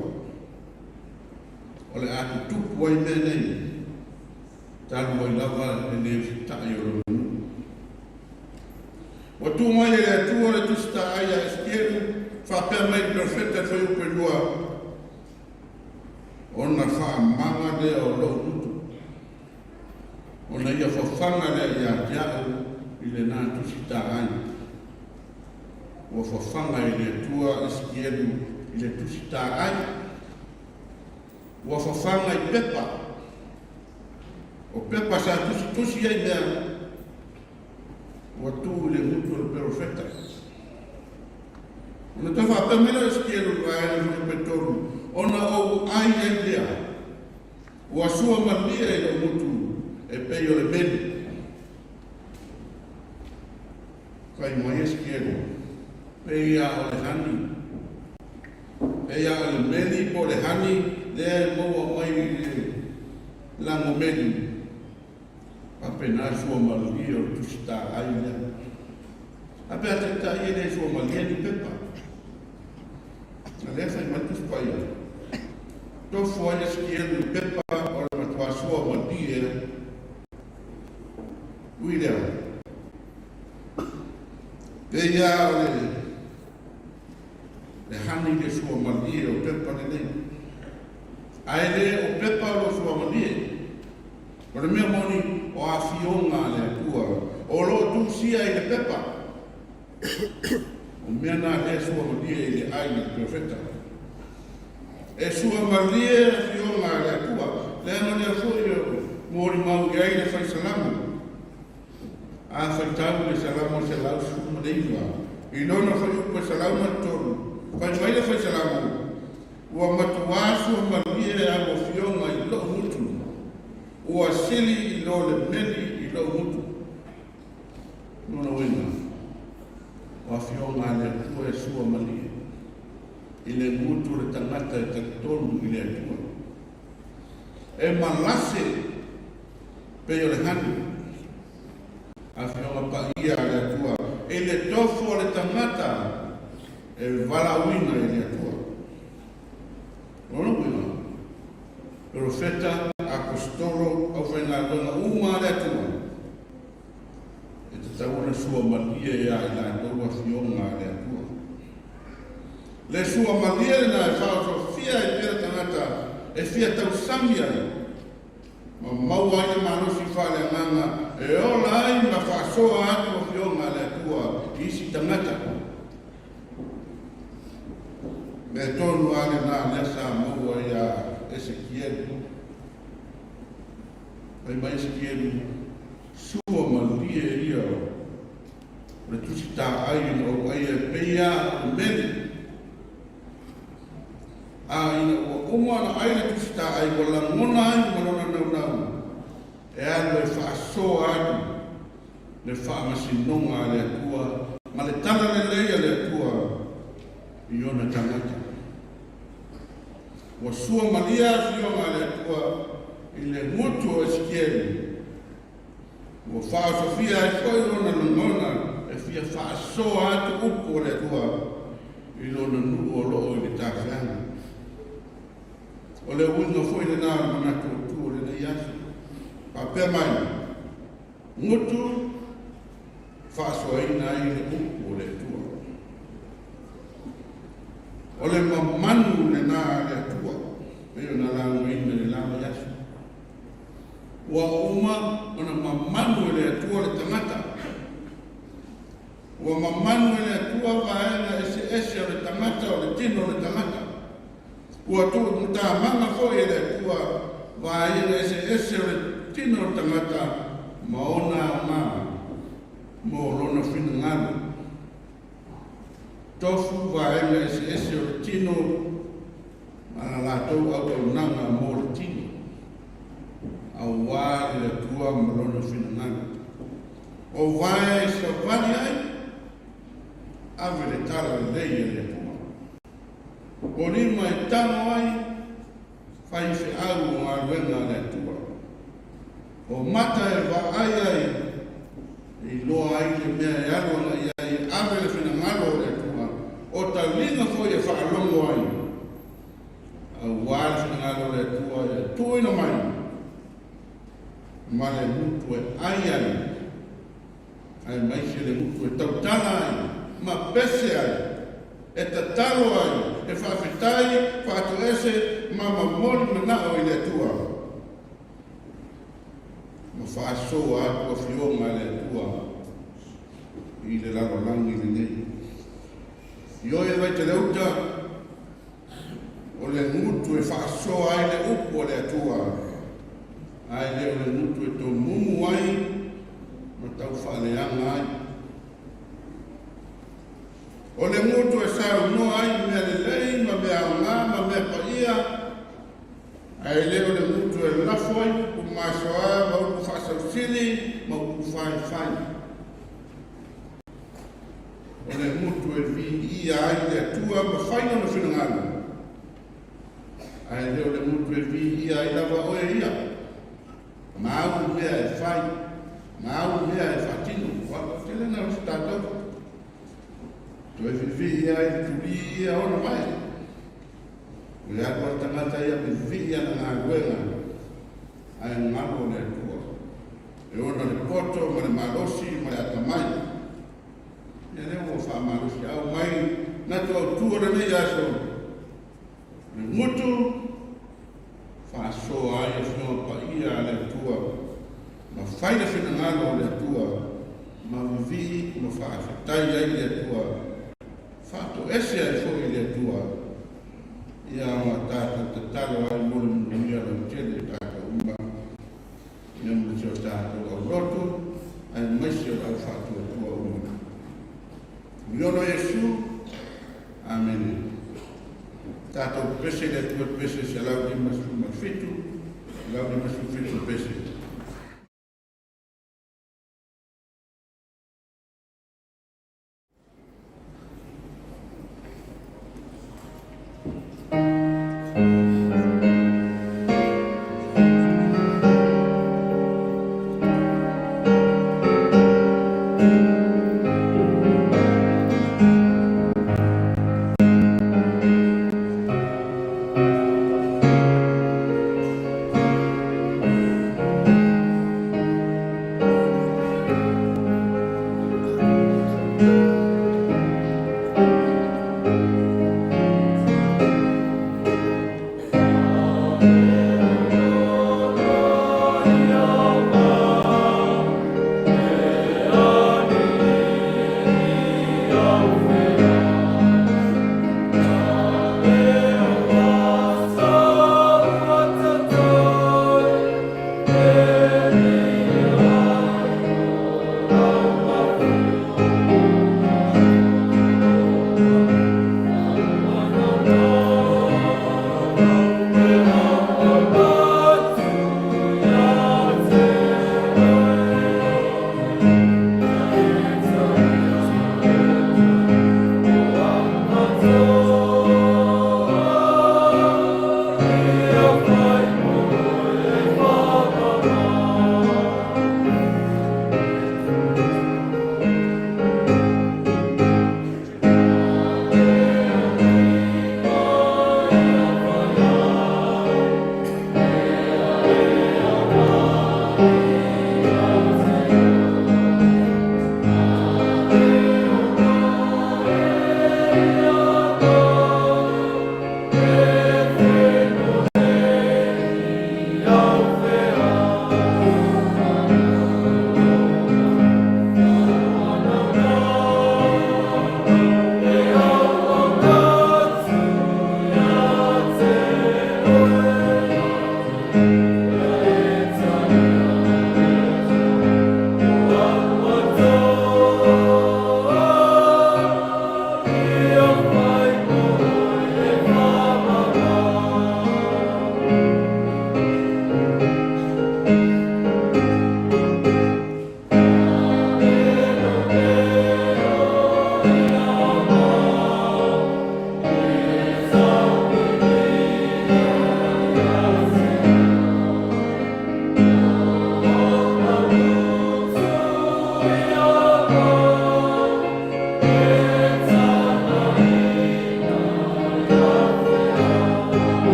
S1: o le a tutupu ai mea nei, talu ai lava le le usitai o lona nuu. Ua tuu mai e le Atua le Tusi Taai ia Esekielu, faapea mai i le perofeta i le fuaiupu e lua, Ona faamaga lea o lou gutu, ona ia fafaga lea ia te au i lena Tusi Taai. Ua fafaga e le Atua Esekielu i le Tusi Taai. Ua fafaga i pepa. O pepa sa tusitusi ai mea ua tu i le gutu o le perofeta. Ona toe faapea mai lea o Esekielu i le vaega fuaiupu e tolu, Ona ou ai ai lea, ua sua malie i lou gutu e pei o le meli. Fai mai Esekielu, Pei lava o le hani, pei lava o le meli po o le hani lea e maua mai i le lagomeli. Faapena sua malie o le Tusi Taai lea. A pe a taitai e le sua malie ni pepa. A lea fai mai Tusi Paia. Tofu ai Esekielu i pepa o le matua sua malie ui lea. Pei lava o le le hani le sua malie o pepa lenei. Ae le o pepa o lo sua malie. O le mea moni, o afioga a le Atua o lo o tusia i le pepa, o mea na lea e sua malie i le ai a le perofeta. E sua malie afioga a le Atua, leaga lea foi o molimau i ai le fai salamo. A faitau le Salamo 119, i lona fuaiupu e 103, fai mai le fai salamo, Ua matuā sua malie au afioga i lou gutu, ua sili i lo le meli i lou gutu. Lona uiga, o afioga a le Atua e sua malie i le gutu o le tagata e talitonu i le Atua. E malase pei o le hani, afioga paia a le Atua i le tofu o le tagata e valaauina i le Atua. O lona uiga, perofeta, aposetolo, aufaigaluega uma a le Atua, e tatau ona sua malie ia i latou afioga a le Atua. Le sua malie lena e faaosofia ai pea le tagata e fia tausami ai ma maua ai le malosi faaleagaga e ola ai ma faasoa atu afioga a le Atua i isi tagata. Mea tonu lava lena lea sa maua iā Esekielu. Fai mai Esekielu, Sua malie ia o le tusi taai na ou aia e pei lava o le meli. A ina ua uma ona ai le tusi taai, ua lagona ai ma lona naunau e alu e faasoa atu le faamasinoga a le Atua ma le tala lelei a le Atua i ona tagata. Ua sua malie afioga a le Atua i le gutu o Esekielu, ua faaosofia ai foi lona lagona e fia faasoa atu upu o le Atua i lona nuu o loo i le tafeaga. O le uiga foi lena o le manatu autu o lenei aso. Faapea mai, gutu faasoaina ai le upu o le Atua. O le mamanu lenā a le Atua, pei ona laugaina i le la vaiaso. Ua uma ona mamanu e le Atua le tagata. Ua mamanu e le Atua vaega eseese o le tagata, o le tino o le tagata. Ua tuumatamaga foi e le Atua vaega eseese o le tino o le tagata ma ona aoga mo lona finagalo. Tofu vaega eseese o le tino ma la latou auaunaga mo le tino, auā le Atua ma lona finagalo. O vae e savali ai, ave le tala lelei a le Atua. O lima e tago ai, fai feau o galuega a le Atua. O mata e vaai ai, e iloa ai le mea e alu agai ai e ave le finagalo o le Atua, o taliga foi e faalogo ai, auā le finagalo o le Atua e tuuina mai ma le gutu e ai ai, aemaise le gutu e tautala ai ma pese ai, e tatalo ai, e faafetai, faatoese ma momoli manao i le Atua, ma faasoa atu afioga a le Atua i le lalolagi lenei. Ioe Vaiteleuta, o le gutu e faasoa ai le upu a le Atua, ae le o le gutu e tomumu ai ma taufaaleaga ai. O le gutu e saunoa ai i mea lelei ma mea aoga ma mea paia, ae le o le gutu e lafo ai upu masoa ma upu faasausili ma upu faifai. O le gutu e viia ai le Atua ma fai lona finagalo, ae le o le gutu e viia ai lava oe ia, ma au mea e fai, ma au mea e faatino. Ua tele na o se tatou toe viivii ai le tulī ia ona mai. O le alu a le tagata ia viivii ana galuega, ae galo le Atua. E ona le poto ma le malosi ma le atamai. Ia lea ua faamalosiau mai natu autu o lenei aso, le gutu faasoa ai afioga paia a le Atua, ma fai le finagalo o le Atua, ma vivii ma faafetai ai le Atua, faatoese ai foi le Atua, ia ma tatou tatalo ai mo le manuia lautele o tatou uma, ia ma si o tatou aulotu, aemaise o le au faatuatua uma. Miliona Iesu. Amene. Tatou pese le Atua pese 157, 157 pese.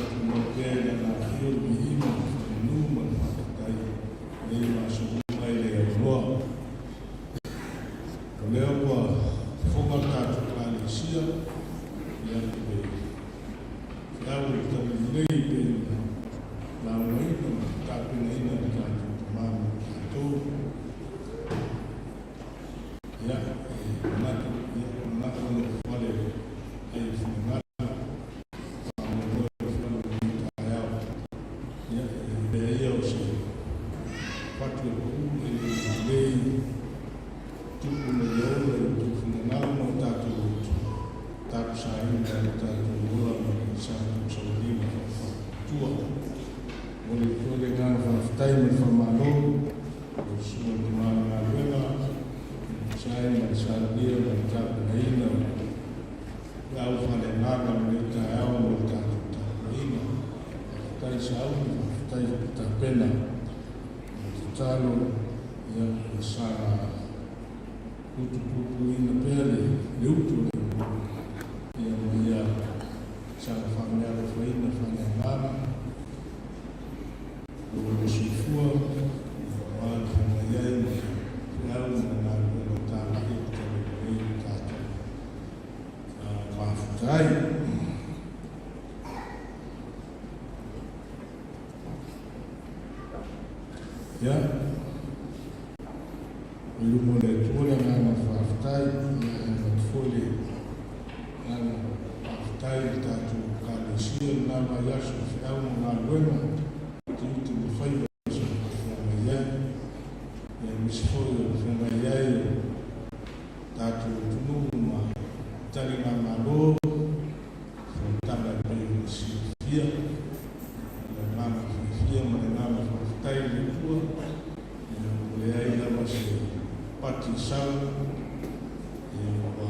S2: tumau pea i Lana Afio le viiga ma le faamanu ma le faafetai nei ma aso uma e le aunoa. O lea ua fofoga le tatou Ekalesia ia i le feau o le Talalelei e pei ona laugaina ma tapenaina e le tatou Tama mo tatou. Ia, e manatu, ia, manao e nofo fale ai i le finagalo, faamoemoe i le fale i lenei taeao. Ia, e mea ia o se fatu e pau e le lelei tupu mai le ola i outou finagalo ma o tatou loto, tapusaina ai lo tatou ola ma le sa tausaualiga faafatua. Momoli atu ai le agaga faafetai ma le faamalo lau Susuga i le Tama o le Galuega e tusa ai ma le saunia ma le tapenaina o le feau faaleagaga o lenei taeao mo le tatou tapuaiga. Faafetai sauni, faafetai tapena. O le tatalo, ia, ia saga utupupuina pea le utu o le Atua, ia, ma ia saga faameaalofaina faaleagaga o le soifua, aua le feagai ai ma le feau ma le galuega o talai o le Talalelei ua tatou mafuta ai. Ia, i luma o le Atua le agaga faafetai, ia, e avatu foi le agaga faafetai i le tatou Ekalesia i lena vaiaso i feau ma galuega, tiute ma faiva sa faafeagai ai, ia, aemaise foi o le feagai ai o tatou atunuu ma taligamalo, fonotaga e pei ona silafia. O le agaga fiafia ma le agaga faafetai i le Atua, ia, ua leai lava se pati sau, ia, ua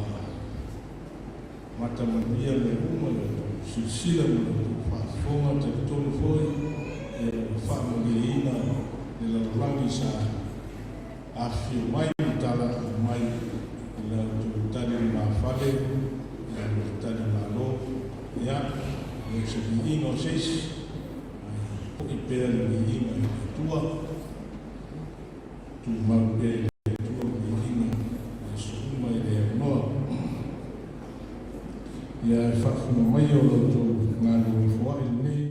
S2: matamanuia mea uma i la outou silasila ma la outou faafofoga. Talitonu foi, ia, ua faamalieina le lalolagi sa afifio mai ma talaaga mai i la outou tali lumafale, ia, ma le talimalo. Ia, e le o se viiga o se isi, ae foi pea le viiga i le Atua, tumau pea i le Atua le viiga i aso uma e le aunoa. Ia, e faafofoga mai o la outou galulue foai lenei.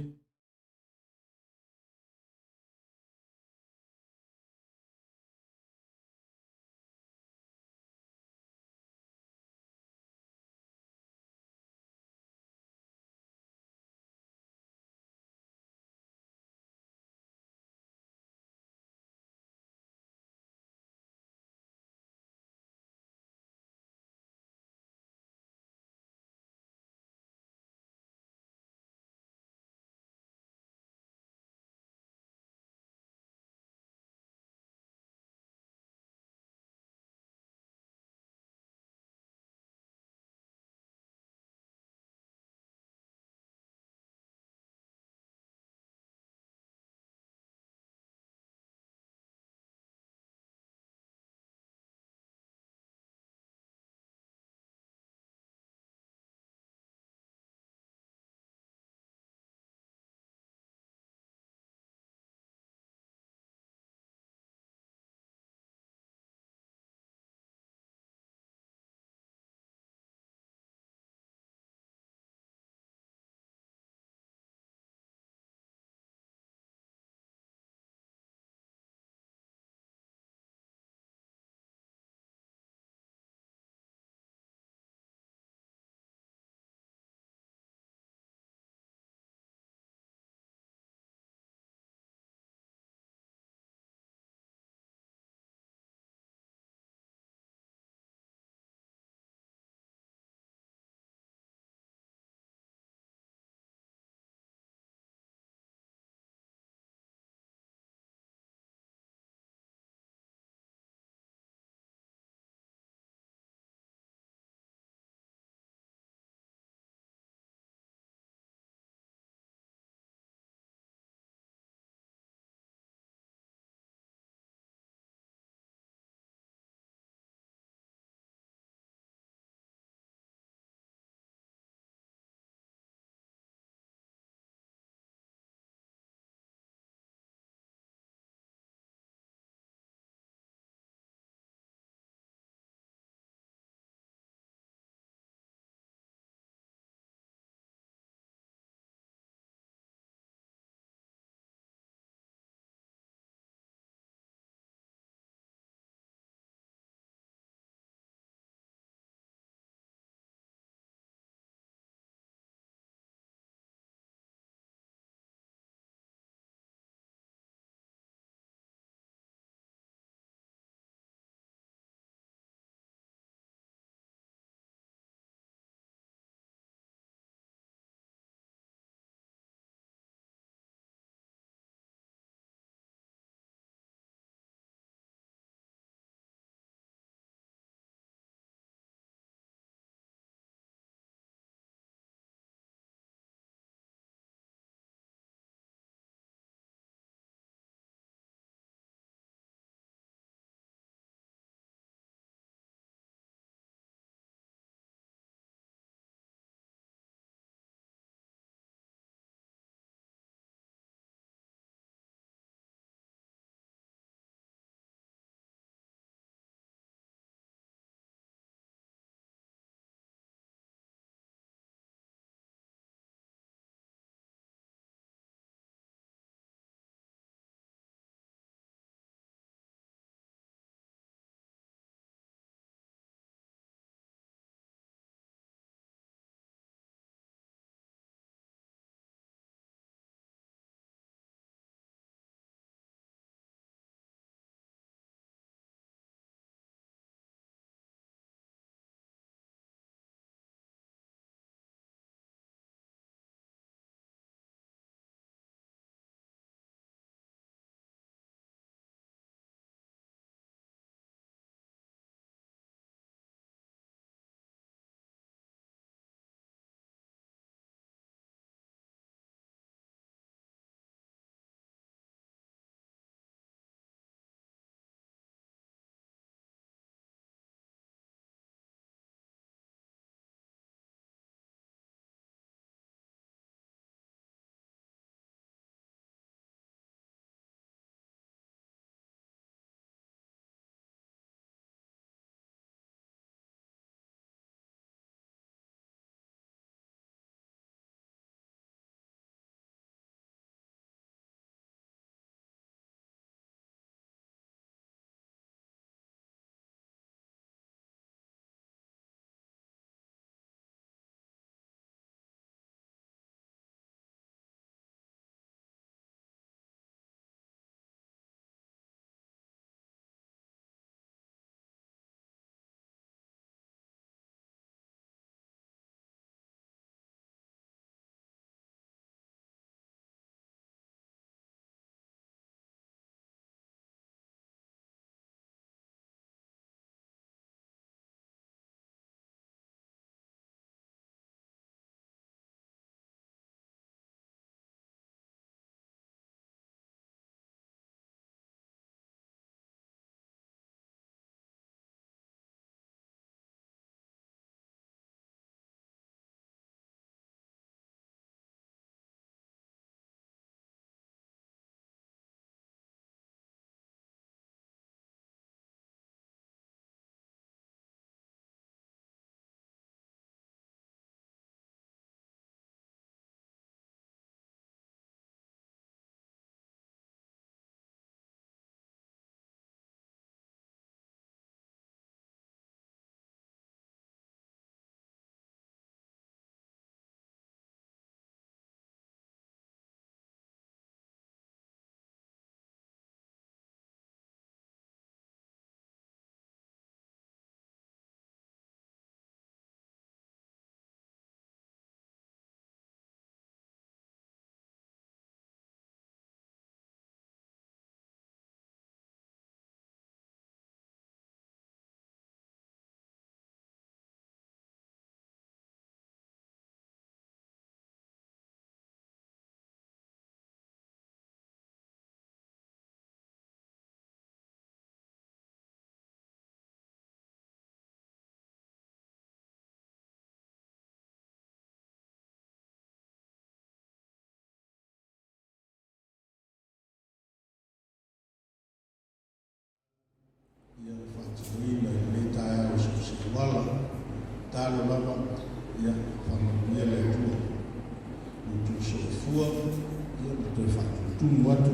S3: tumutumu atu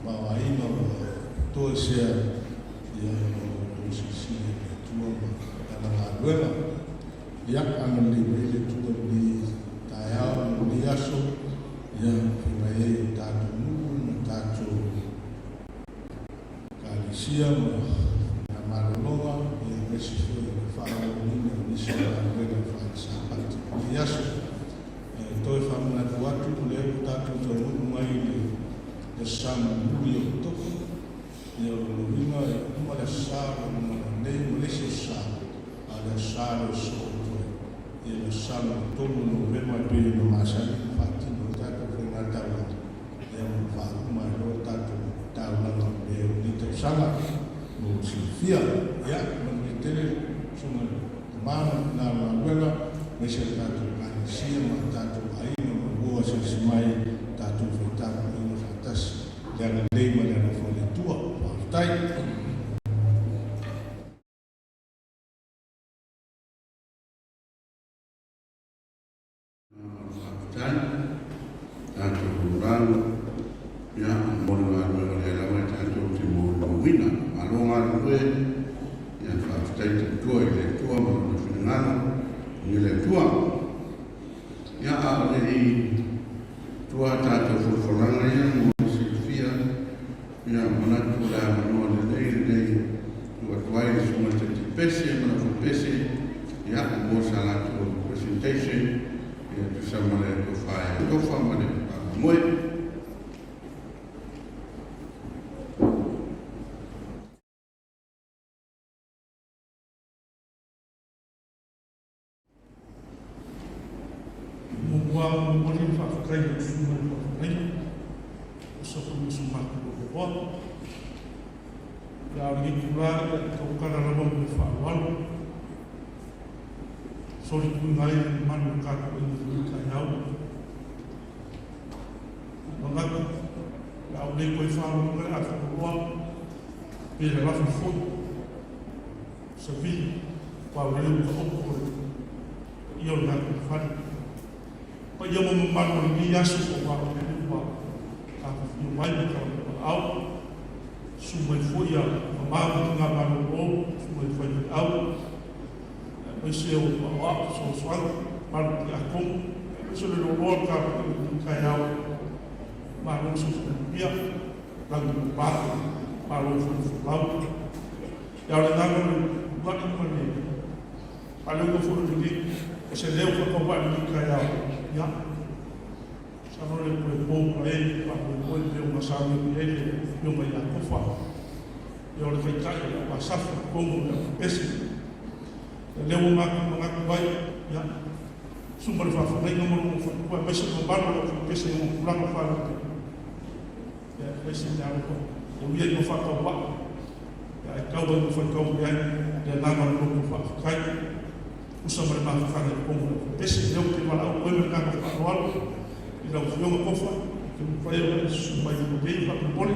S3: vaoaiga ua toesea ia ona o outou silisili e le Atua ma Lana galuega. Ia agalelei mai le Atua i lenei taeao ma lenei aso, ia feagai ai o tatou nuu ma tatou Ekalesia ma faigamalologa, ia aemaise foi o le faaauauina o nisi o galuega faale-Sapati i lenei aso. E toe faamanatu atu, o lea ua tatou taunuu mai i le Aso Sa mulimuli o Oketopa, ia o lona uiga e uma le Aso Sa o lo o lumanai nei ma le isi Aso Sa, a o le Aso Sa lea o sosoo atu ai, ia le Aso Sa lona tolu o Novema e pei ona masani ona faatino ai tatou faigataulaga, ia ma faauma ai loa le tatou taulaga o le o lenei tausaga mo le silafia. Ia, manuia tele susuga i le tama ma le tina o le galuega, aemaise le tatou Ekalesia ma tatou aiga ma uo asiasi mai tatou faitapuaiga faatasi i le agalelei ma le alofa o le Atua. Faafetai.
S1: Faafetai, tatou ralo, ia, mo le galuega lea lava e tatou te molimauina. Malo galulue, ia, faafetai tautua i le Atua ma lona finagalo, i le Atua. Ia, a o le i tua tatou folafolaga ia mo le silafia, ia, manatu o le avanoa lelei lenei tuu atu ai le susuga i le Taitai Pese ma le Aufai-Pese, ia, mo sa latou presentation, ia, tusa ma le tofa e alofa ma le faamoemoe.
S2: Muamua momoli le faafetai i lau susuga i le faafeagaiga o Safua matou Lovoa. Ia o lenei itula ia e tautala lava ma le faaaloalo. Solituina ai le mamalu o le tatou aiga i lenei taeao. Manatu o le a ou le toe faaaloaloga le afaloloa pe lalafi foi. Savili, aua o lele ua taoto le paia o le latou fale. Paia ma mamalu o lenei aso aua o lele ua tafafio mai ma talapalaau, susu mai foi a mama ma tina malolo, susu mai faifeau, aemaise o aoao fesoasoani, malu tiakono, aemaise o le loaloa o le tapuai i lenei taeao. Malo le soifua manuia, lagi mama, malo foi le folau. Ia o le agaga o le uluai ma le faaleoga foi o lenei, o se leo faatauvae i lenei taeao, ia, masalo le toe po ma e faamoemoe pei ona saunoa i ai le Afioga ia Tofa, ia o le Taitai o le Au Asafu i totonu o le Au Pese. Ia lea ua matou manatu ai, ia, susu ma le faafeagaiga ma lona faletua aemaise le mamalu o le Au Pese i ona tulaga faalupe. Ia, e fai se mea alofa, e ui ai ina faatauvaa, ia ae tau ai ina faitau mai ai le agaga o le loto faafetai, usa ma le mafutaga i totonu o le pese. Lea ou te valaau atu ai ma le agaga faaaloalo i lau Afioga Tofa, e te mafai ona e susu mai i lenei faamolemole.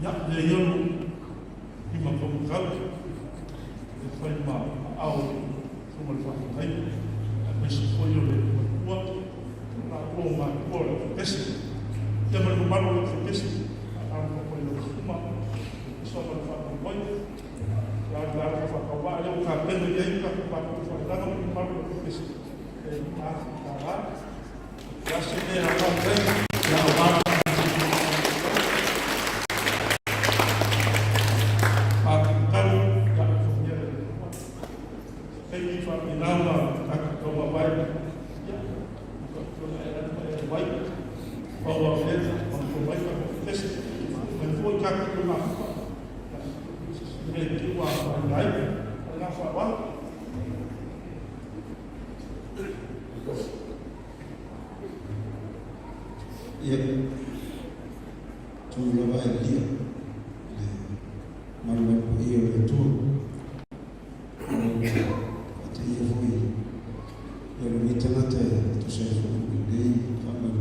S2: Ia, lea ia lo lima taumatau e fai ma ao susuga le faafetai, aemaise foi o le matua, o la ua matua o le aufepese. Ia ma le mamalu o le aufepese, faatalofa foi i lau susuga, soa ma le faamoemoe. Ia, le alofa faatauvaa lea ua tapena i ai le tatou matou faalaga ma le mamalu o le aufepese.
S5: Ia, tu lava e lia le malumalu paia o le Atua. Faataia foi ia lenei tagata e tusa ai foi ma lenei faamanuiaga.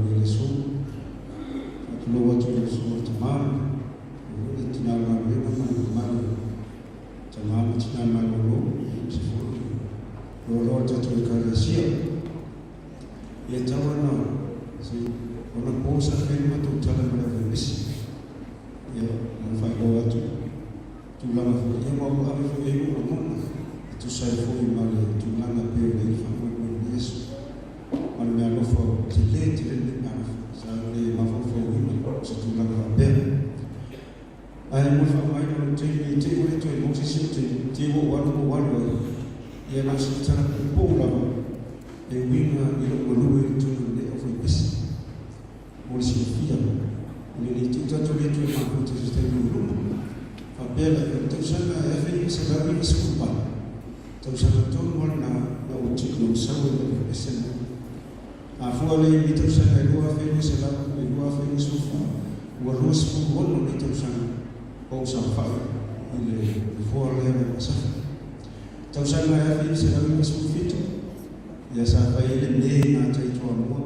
S5: Ona po sa fai le matou tala ma le aufaipisinisi. Ia, ma le faailoa atu tulaga foi, ia ma ua ave foi i ai lou lagona e tusa ai foi ma le tulaga e pei ona i ai le faamoemoe i lenei aso. Ma le meaalofa ua tele tele lenei meaalofa, sa ou le mafaufauina o se tulaga faapea. Ae mo le faaaogaina o lou taimi ne i te i ua le toe maua se isi ou taimi, te i ua ou alu ma ou alu ai, ia na o sina tala puupuu lava e uiga i lou galue i totonu o lenei aufaipese. Mo le silafia, ina ne i te i tatou le toe mafuta i se taimi o i luma. Faapea lea, o le tausaga e 1998, tausaga tonu lava lena na ou sau ai i le aufaipese lenei. A fua lea i lenei tausaga e 2200 e 2024, ua 26 nei tausaga o ou saofai i le nofoa lea o Vaimauga Safo. Tausaga e 1997, ia sa fai ai le me i gatai i Toamua,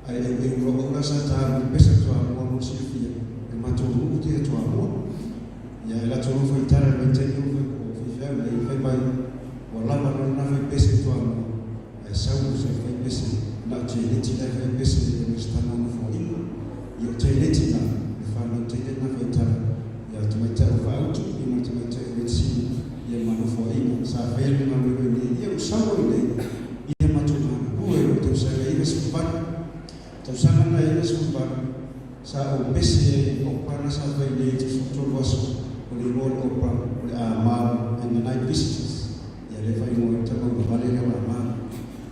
S5: ae eueu loa au la sa ta alu i pesa Toamua mo le silafia, o le matou nuu te Toamua. Ia e latou nofo i tala i le vaitaimi o faifeau nei, fai mai ua lava loa lena fai pese i Toamua, Ae sau se fai pese na o Jeneti la e fai pese i le resitala o Nofoaiga. Ia o Jeneti la, le fanau teine lena faitala ia tamaitai o Faautu ia ma le tamaitai o Letsini ia ma Nofoaiga. Sa faia le galuega i inei ia ua sau ai nei ia matou galulue i lou tausaga e 98. Tausaga lena e 98 sa ou pese ai i le opa lena sa fai nei i le 13 aso o le igoa o le opa o le Amau and the Night Visitors. Ia lea faaigoa ai tama ua vale lea ua ma.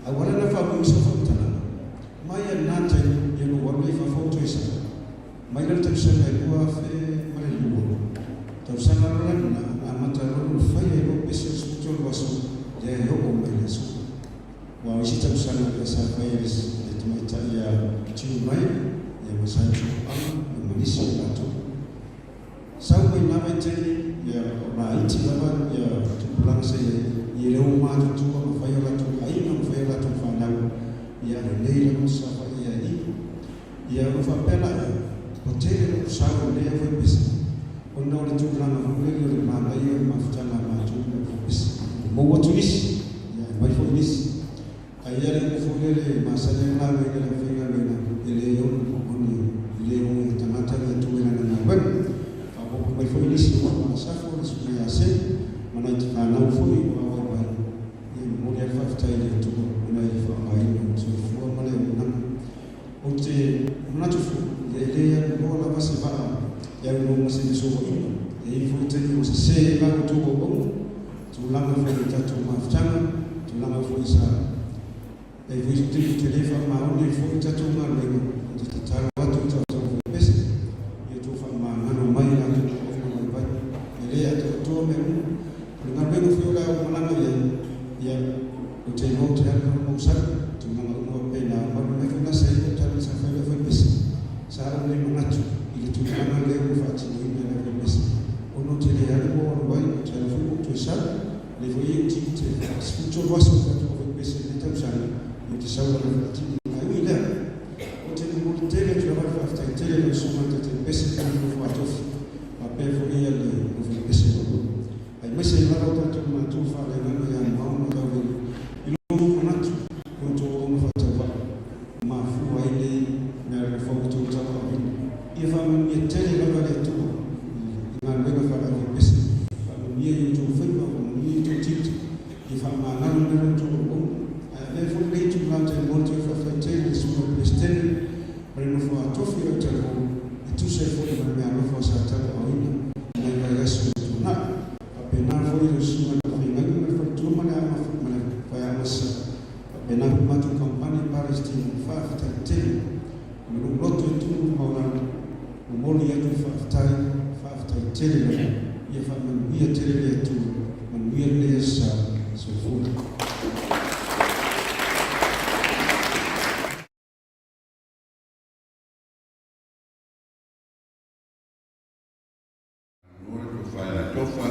S5: A ua ala na faamumu sau faamatalaga, mai a lena taimi ia lou alu lea i fafo toe sa. Mai la le tausaga e 2002, tausaga loa la lena na amata loa ona fai ai loa pese o le 13 aso lea e oo mai le aso. Aua o isi tausaga ia sa fai e le tamaitai ia Tiu Mai ia ma Sa Tiu Aga ia ma nisi o latou. Sau mai na vaitaimi ia o laiti lava ia tupulaga sa iai ia le o matutua ma fai o latou aiga ma fai o latou fanau ia lelei lava sa fai ia i ia ona faapea laia ua tele lou sao i lenei aufaipese ona o le tulaga foi lele o le manaia o le mafutaga a matou ma le aufaipese ua maua atu nisi ia aumai foi nisi Ae ia le upu foi lele e masani ai ona lauga i le aufaigaluega, e le ono ona le o e tagata le Atua i lana galuega. Faaopoopo mai foi nisi o upu a Asafo, le susuga ia Semu, ma nai fanau foi ua auai mai, ia e momoli lava le faafetai i le Atua ona i le faaaogaina o le soifua ma le auaunaga. Ou te manatu foi, ia e le aluloa lava se vaa e aunoa ma se fesoaina. E i ai foi taimi ua sese ai la outou auauna, tulaga foi i tatou mafutaga, tulaga foi sa i ai foi se taimi ou te le faamaoni ai foi i tatou galuega, ou te tatalo atu i tatou faipese, ia outou faamagalo mai i latou auauna vaivai. E le atoatoa mea uma. O le galuega foi o le a ou malaga i ai, ia, ou te iloa ou te alu alu mausali, tulaga uma faapena. Ma o le mea foi lena sa i ai lau tala sa fai i le aufaipese, sa ou le manatu i le tulaga lea ua faatinoina e le aufaipese, ona ou te le alu ma ou alu ai, ou te alu foi ma ou toe sau. O lea foi e i ai tiute e 13 aso o tatou aufaipese i lenei tausaga, ia ou te sau lava e faatino. Ae ui i lea, ou te momoli tele atu lava le faafetai tele i lau Susuga i le Taitaipese ma le nofo a tofi, faapea foi le aufaipese ua Aemaise ai lava o tatou matua faaleagaga ia Mao ma Taulelei i lo outou manatu i outou auauna faatauvaa ua mafua ai nei mea alofa ua outou tauaaoina. Ia faamanuia tele lava le Atua i galuega faaleauvepese, faamanuia i outou faiva, faamanuia i outou tiute, ia faamagalo mai lo outou auauna. Ae avea foi lenei itula ou te momoli atu ai le faafetai tele i le Susuga i le Peresetene ma le nofo a tofi o le Autalavou e tusa ai foi ma le meaalofa sa tauaaoina i nai vaiaso ua tuanai. Faapena foi lau susuga i le faafeagaiga ma le faletua ma le ma le faiaoga sa faapena foi le matou kamupani Palestine faafetai tele. Ma lou loto e tumu i le maualalo, momoli atu le faafetai, faafetai tele lava. Ia faamanuia tele le Atua, manuia lenei aso sa. Soifua.
S1: Mo le tofa ia Tofa,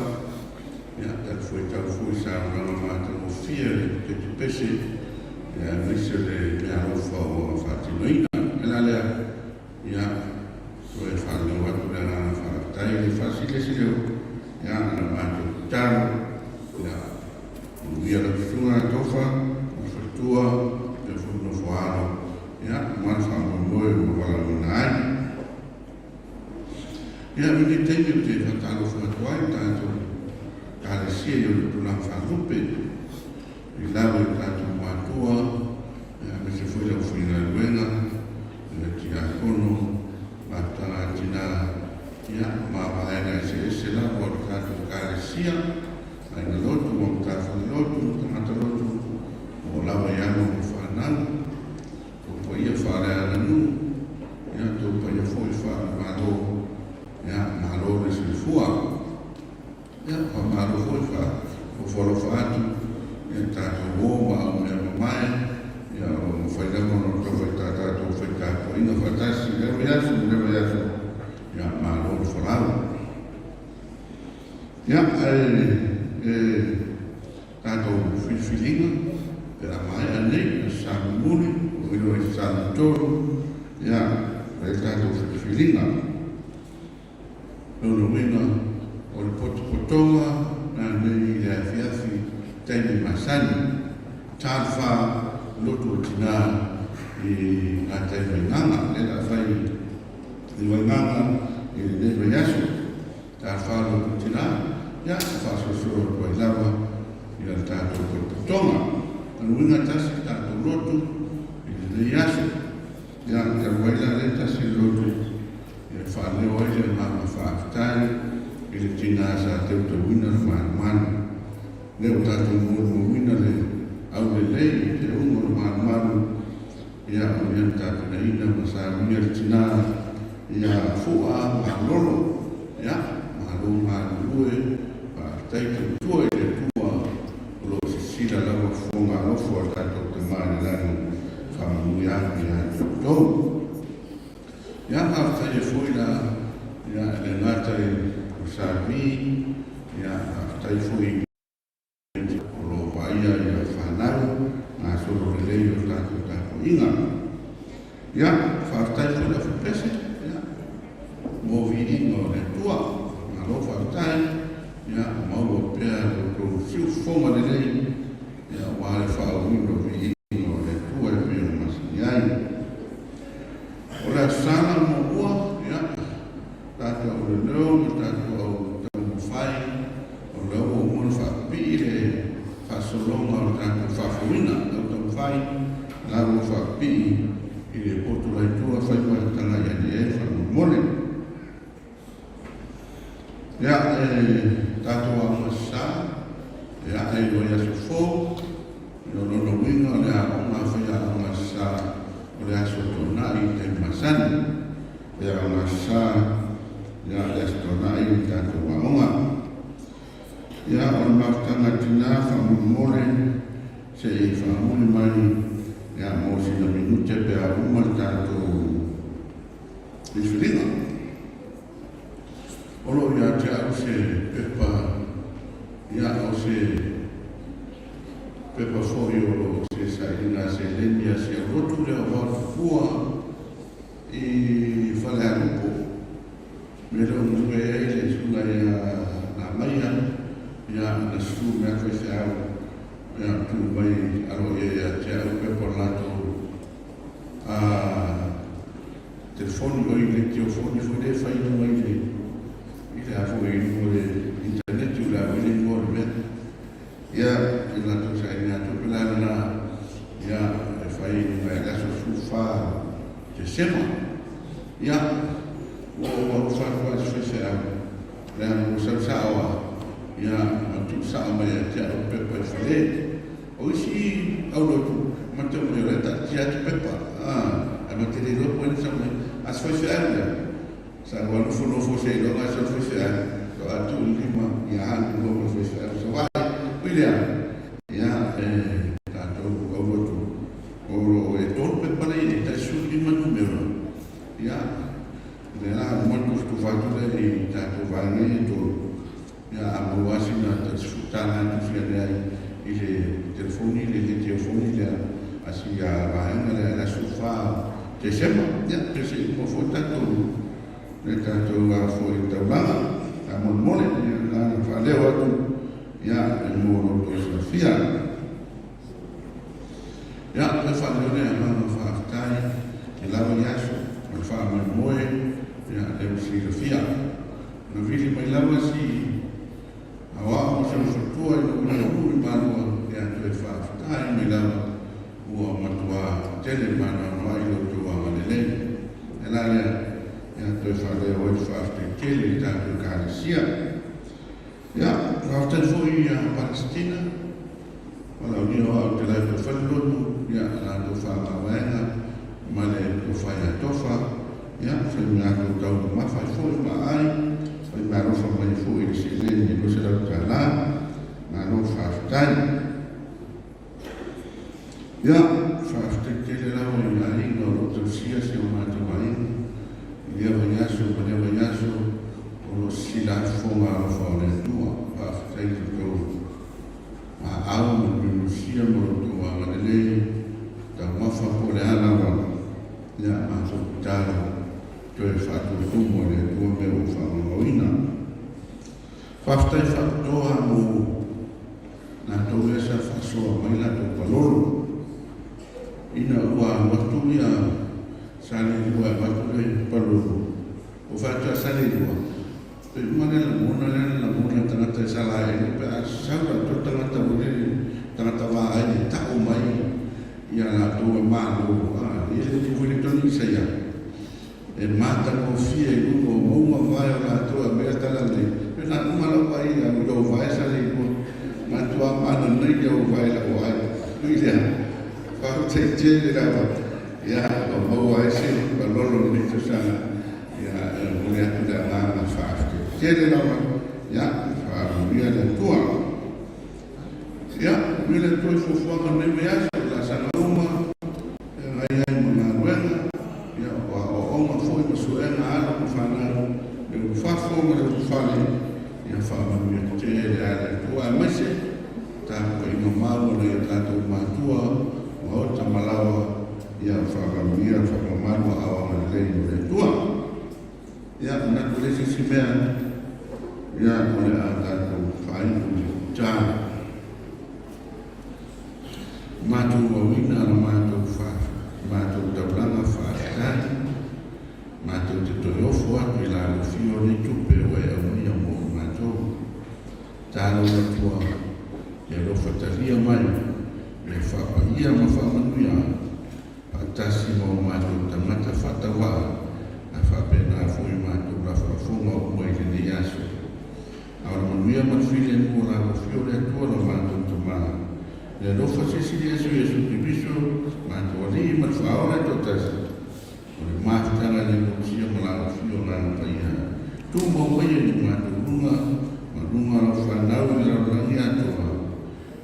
S1: ia, tatou fuaitau foi i saunoaga matagofie a le Petipese, ia, aemaise o le meaalofa ua faatinoina. O le mea la lea, ia, toe faaleo atu le agaga faafetai i le faasilasila, ia, na matou tatalo, ia, manuia lau susuga Tofa, le faletua, le foi nofo alo. Ia, ma le faamoemoe ua valaauina ai. Ia, o lenei taimi ou te faatalofa atu ai i tatou Ekalesia i ona tulaga faalupe, i lalo i tatou matua, aemaise foi le aufaigaluega, le tiakono, mafutaga a tina, ia, ma vaega eseese lava o le tatou Ekalesia, aiga lotu, ma matafale lotu, ma tagata lotu, o lava i alo ma fanau, tou paia faaleaganuu, ia, tou paia foi faale-Malo, ia, malo le soifua. Ia, faamalo foi faafofoalofa atu ia tatou o ma au mea mamae, ia o lo o mafai lava ona outou faita tatou faitapuaiga faatasi i lea vaiaso ma lea vaiaso, ia malo le folau. Ia, ae e tatou filifiliga pe a maea nei aso Sa mulimuli, o i le Sa 3, ia, fai le tatou filifiliga. Lona uiga, o le potopotoga nanei i le afiafi taimi masani, talofa lotu o tina i gatai Vaigaga, lea la fai i Vaigaga i lenei vaiaso, talofa lotu o tina, ia faasolosolo atu ai lava ia le tatou potopotoga. Lona uiga, tasi le tatou lotu i lenei aso, ia talu ai la lea tasi le lotu E faaleo ai le agaga faafetai i le tina sa teuteuina le malumalu. Lea ua tatou molimauina le aulelei i te uga o le malumalu, ia o ia na tapenaina ma saunia le tina ia Fu'a Malolo. Ia, malo galulue, faafetai tautua i le Atua o lo o sisila lava fofoga alofa o le tatou Tama i le lagi, faamanuia atu ia te outou. Ia, faafetai ai foi la, ia, e le gata i o Sami, ia, faafetai foi o lo o vaaia ia fanau gasolo lelei o tatou tapuaiga. Ia, faafetai foi le Pese, ia, mo viiga o le Atua. Malo faafetai, ia, maua pea lo outou siufofoga lelei, ia, aua le faaauauina o viiga o le Atua e pei ona masani ai. O le Aso Sa muamua, ia, tatou au leoleo ma tatou au taumafai, o lea ua uma ona faapipii le faasologa o le tatou faafouina au taumafai, la ua faapipii i le potu laitua fai ma tagai ane i ai faamolemole. Ia, e tatou aoga sa, ia, e iloa i aso fou, o lona uiga o le aoga faiaoga sa o le aso Toonai i taimi masani. E aoga sa, ia, le aso Toonai i tatou aoga. Ia, o le mafutaga tina faamolemole se i faamuli mai, ia, mo sina minute pe a uma le tatou filifiliga. O lo o ia te au se pepa, ia, o se pepa foi o lo o se sailiga seleni a si au lotu lea o Vaotupua i Falealupo. Me le o galue ai le susuga ia Namaia, ia, na susu mai atu ai feau, ia, tuu mai aloaia ia te au pepa o le latou telefoni oi le tiofoni foi lea e fai i luga i le i le a foi i luga o le internet o le a foi le igoa o le mea ia i latou sailiga tupe la lena ia e fai i luga i le aso 14 Tesema ia ua ou alofa atu ai i se faifeau leaga ua sau sao a ia ma tuu sao mai ia te au pepa i fale. O isi au lotu, ma te mai o lea taatia atu pepa, ae ma te le iloa po o ai na sau mai. A se faifeau lea, sa ua nofonofo seiloga e sau le faifeau, faatoa tuu le lima ia alu loa ma le faifeau Savaii. Ui lea, ia, e tatou au lotu, o lo o e tolu pepa nei e tai 15 numera, ia, lea la uma le tufatufa atu lea i tatou vaega nei e tolu, Ia, a maua sina tausifuta na tusi ane ai i le telefoni, le telefoni lea a si a vaega lea i le aso 4 Tesema. Ia, pe se i uma foi tatou le tatou a foi taulaga faamolemole, ia, na ona faaleo atu, ia, e mo lo outou silafia. Ia, toe faaleo le agaga faafetai. Faafetai i lava i aso ma le faamoemoe, ia, lea ua silafia. Na vili mai lava si aoao ma si ou faletua i lou nuu i Malua, ia, toe faafetai mai lava ua matua tele maanoanoa i lo outou agalelei. E la lea, ia, toe faaleo ai le faafetai tele i tatou Ekalesia. Ia, faafetai foi ia Palesitina, valaaulia o au te lae toe fale lotu, ia, latou faamavaega ma le tofa ia Tofa, ia, fai mea tou tau mamafa ai foi ma aai, fai mea alofa mai foi i le seleni e $200, malo faafetai. Ia, faafetai tele lava i aiga o lo o tausia si o matou aiga i lea vaiaso ma lea vaiaso o lo o sisilafofoga alofa o le Atua. Faafetai i lo outou aau ma le nusinusia ma lo outou agalelei taumafa po o le a lava. Ia, matou tatalo toe faatuatumu e le Atua mea ua faamauina. Faafetai faapitoa mo latou ia sa faasoa mai latou palolo ina ua alu atu ia Salelua e avatu le palolo o faatoa Salelua pe uma le lagona lea na lagona e tagata e Salaele pe a sau latou tagata ua le tagata vaai e ta'u mai ia latou e malo a e le umi foi le tonu Isaia e matagofie i luga o mauga vae o latou e aumai tala lelei pe na uma lau vaai i lou vae sa le iloa matua mananaia o vae lau ai ui lea faafetai tele lava ia ua maua ai se palolo o lenei tausaga ia e momoli atu le agaga faafetai tele lava ia faamanuia le Atua ia manuia le Atua i fuafuaga o lenei vaiaso laasaga uma e agai ai ma galuega, ia, o aoaoga foi ma suega a alo ma fanau, le ulufafo ma le ulufale, ia faamanuia tele a le Atua aemaise tapuaiga mau a nai o tatou matua, maota ma laoa, ia faamanuia, faamamalu aao agalelei o le Atua. Ia, manatu le se isi mea, ia, o le a tatou faaiu i le tatalo. Matou auina la matou matou taulaga faafetai, matou te toe ofo atu i la alofia o nei tupe ua e aumaia mo i matou. Talo le Atua e alofa talia mai e faapaia ma faamanuia faatasi ma o matou tagata faatauvaa ae faapena foi matou lafolafoga uma i lenei aso. A o le manuia ma le filemu o la alofia o le Atua lo matou Tama, le alofa silisili ese o Iesu Keriso, matou Alii ma le Faaola e toatasi, o le mafutaga le motusia ma la alofia o Agaga Paia, tumau maia i lo matou luga ma luga o lau fanau i le lalolagi atoa,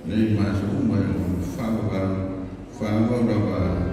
S1: nei ma aso uma e ono faavavau, faavavau lava.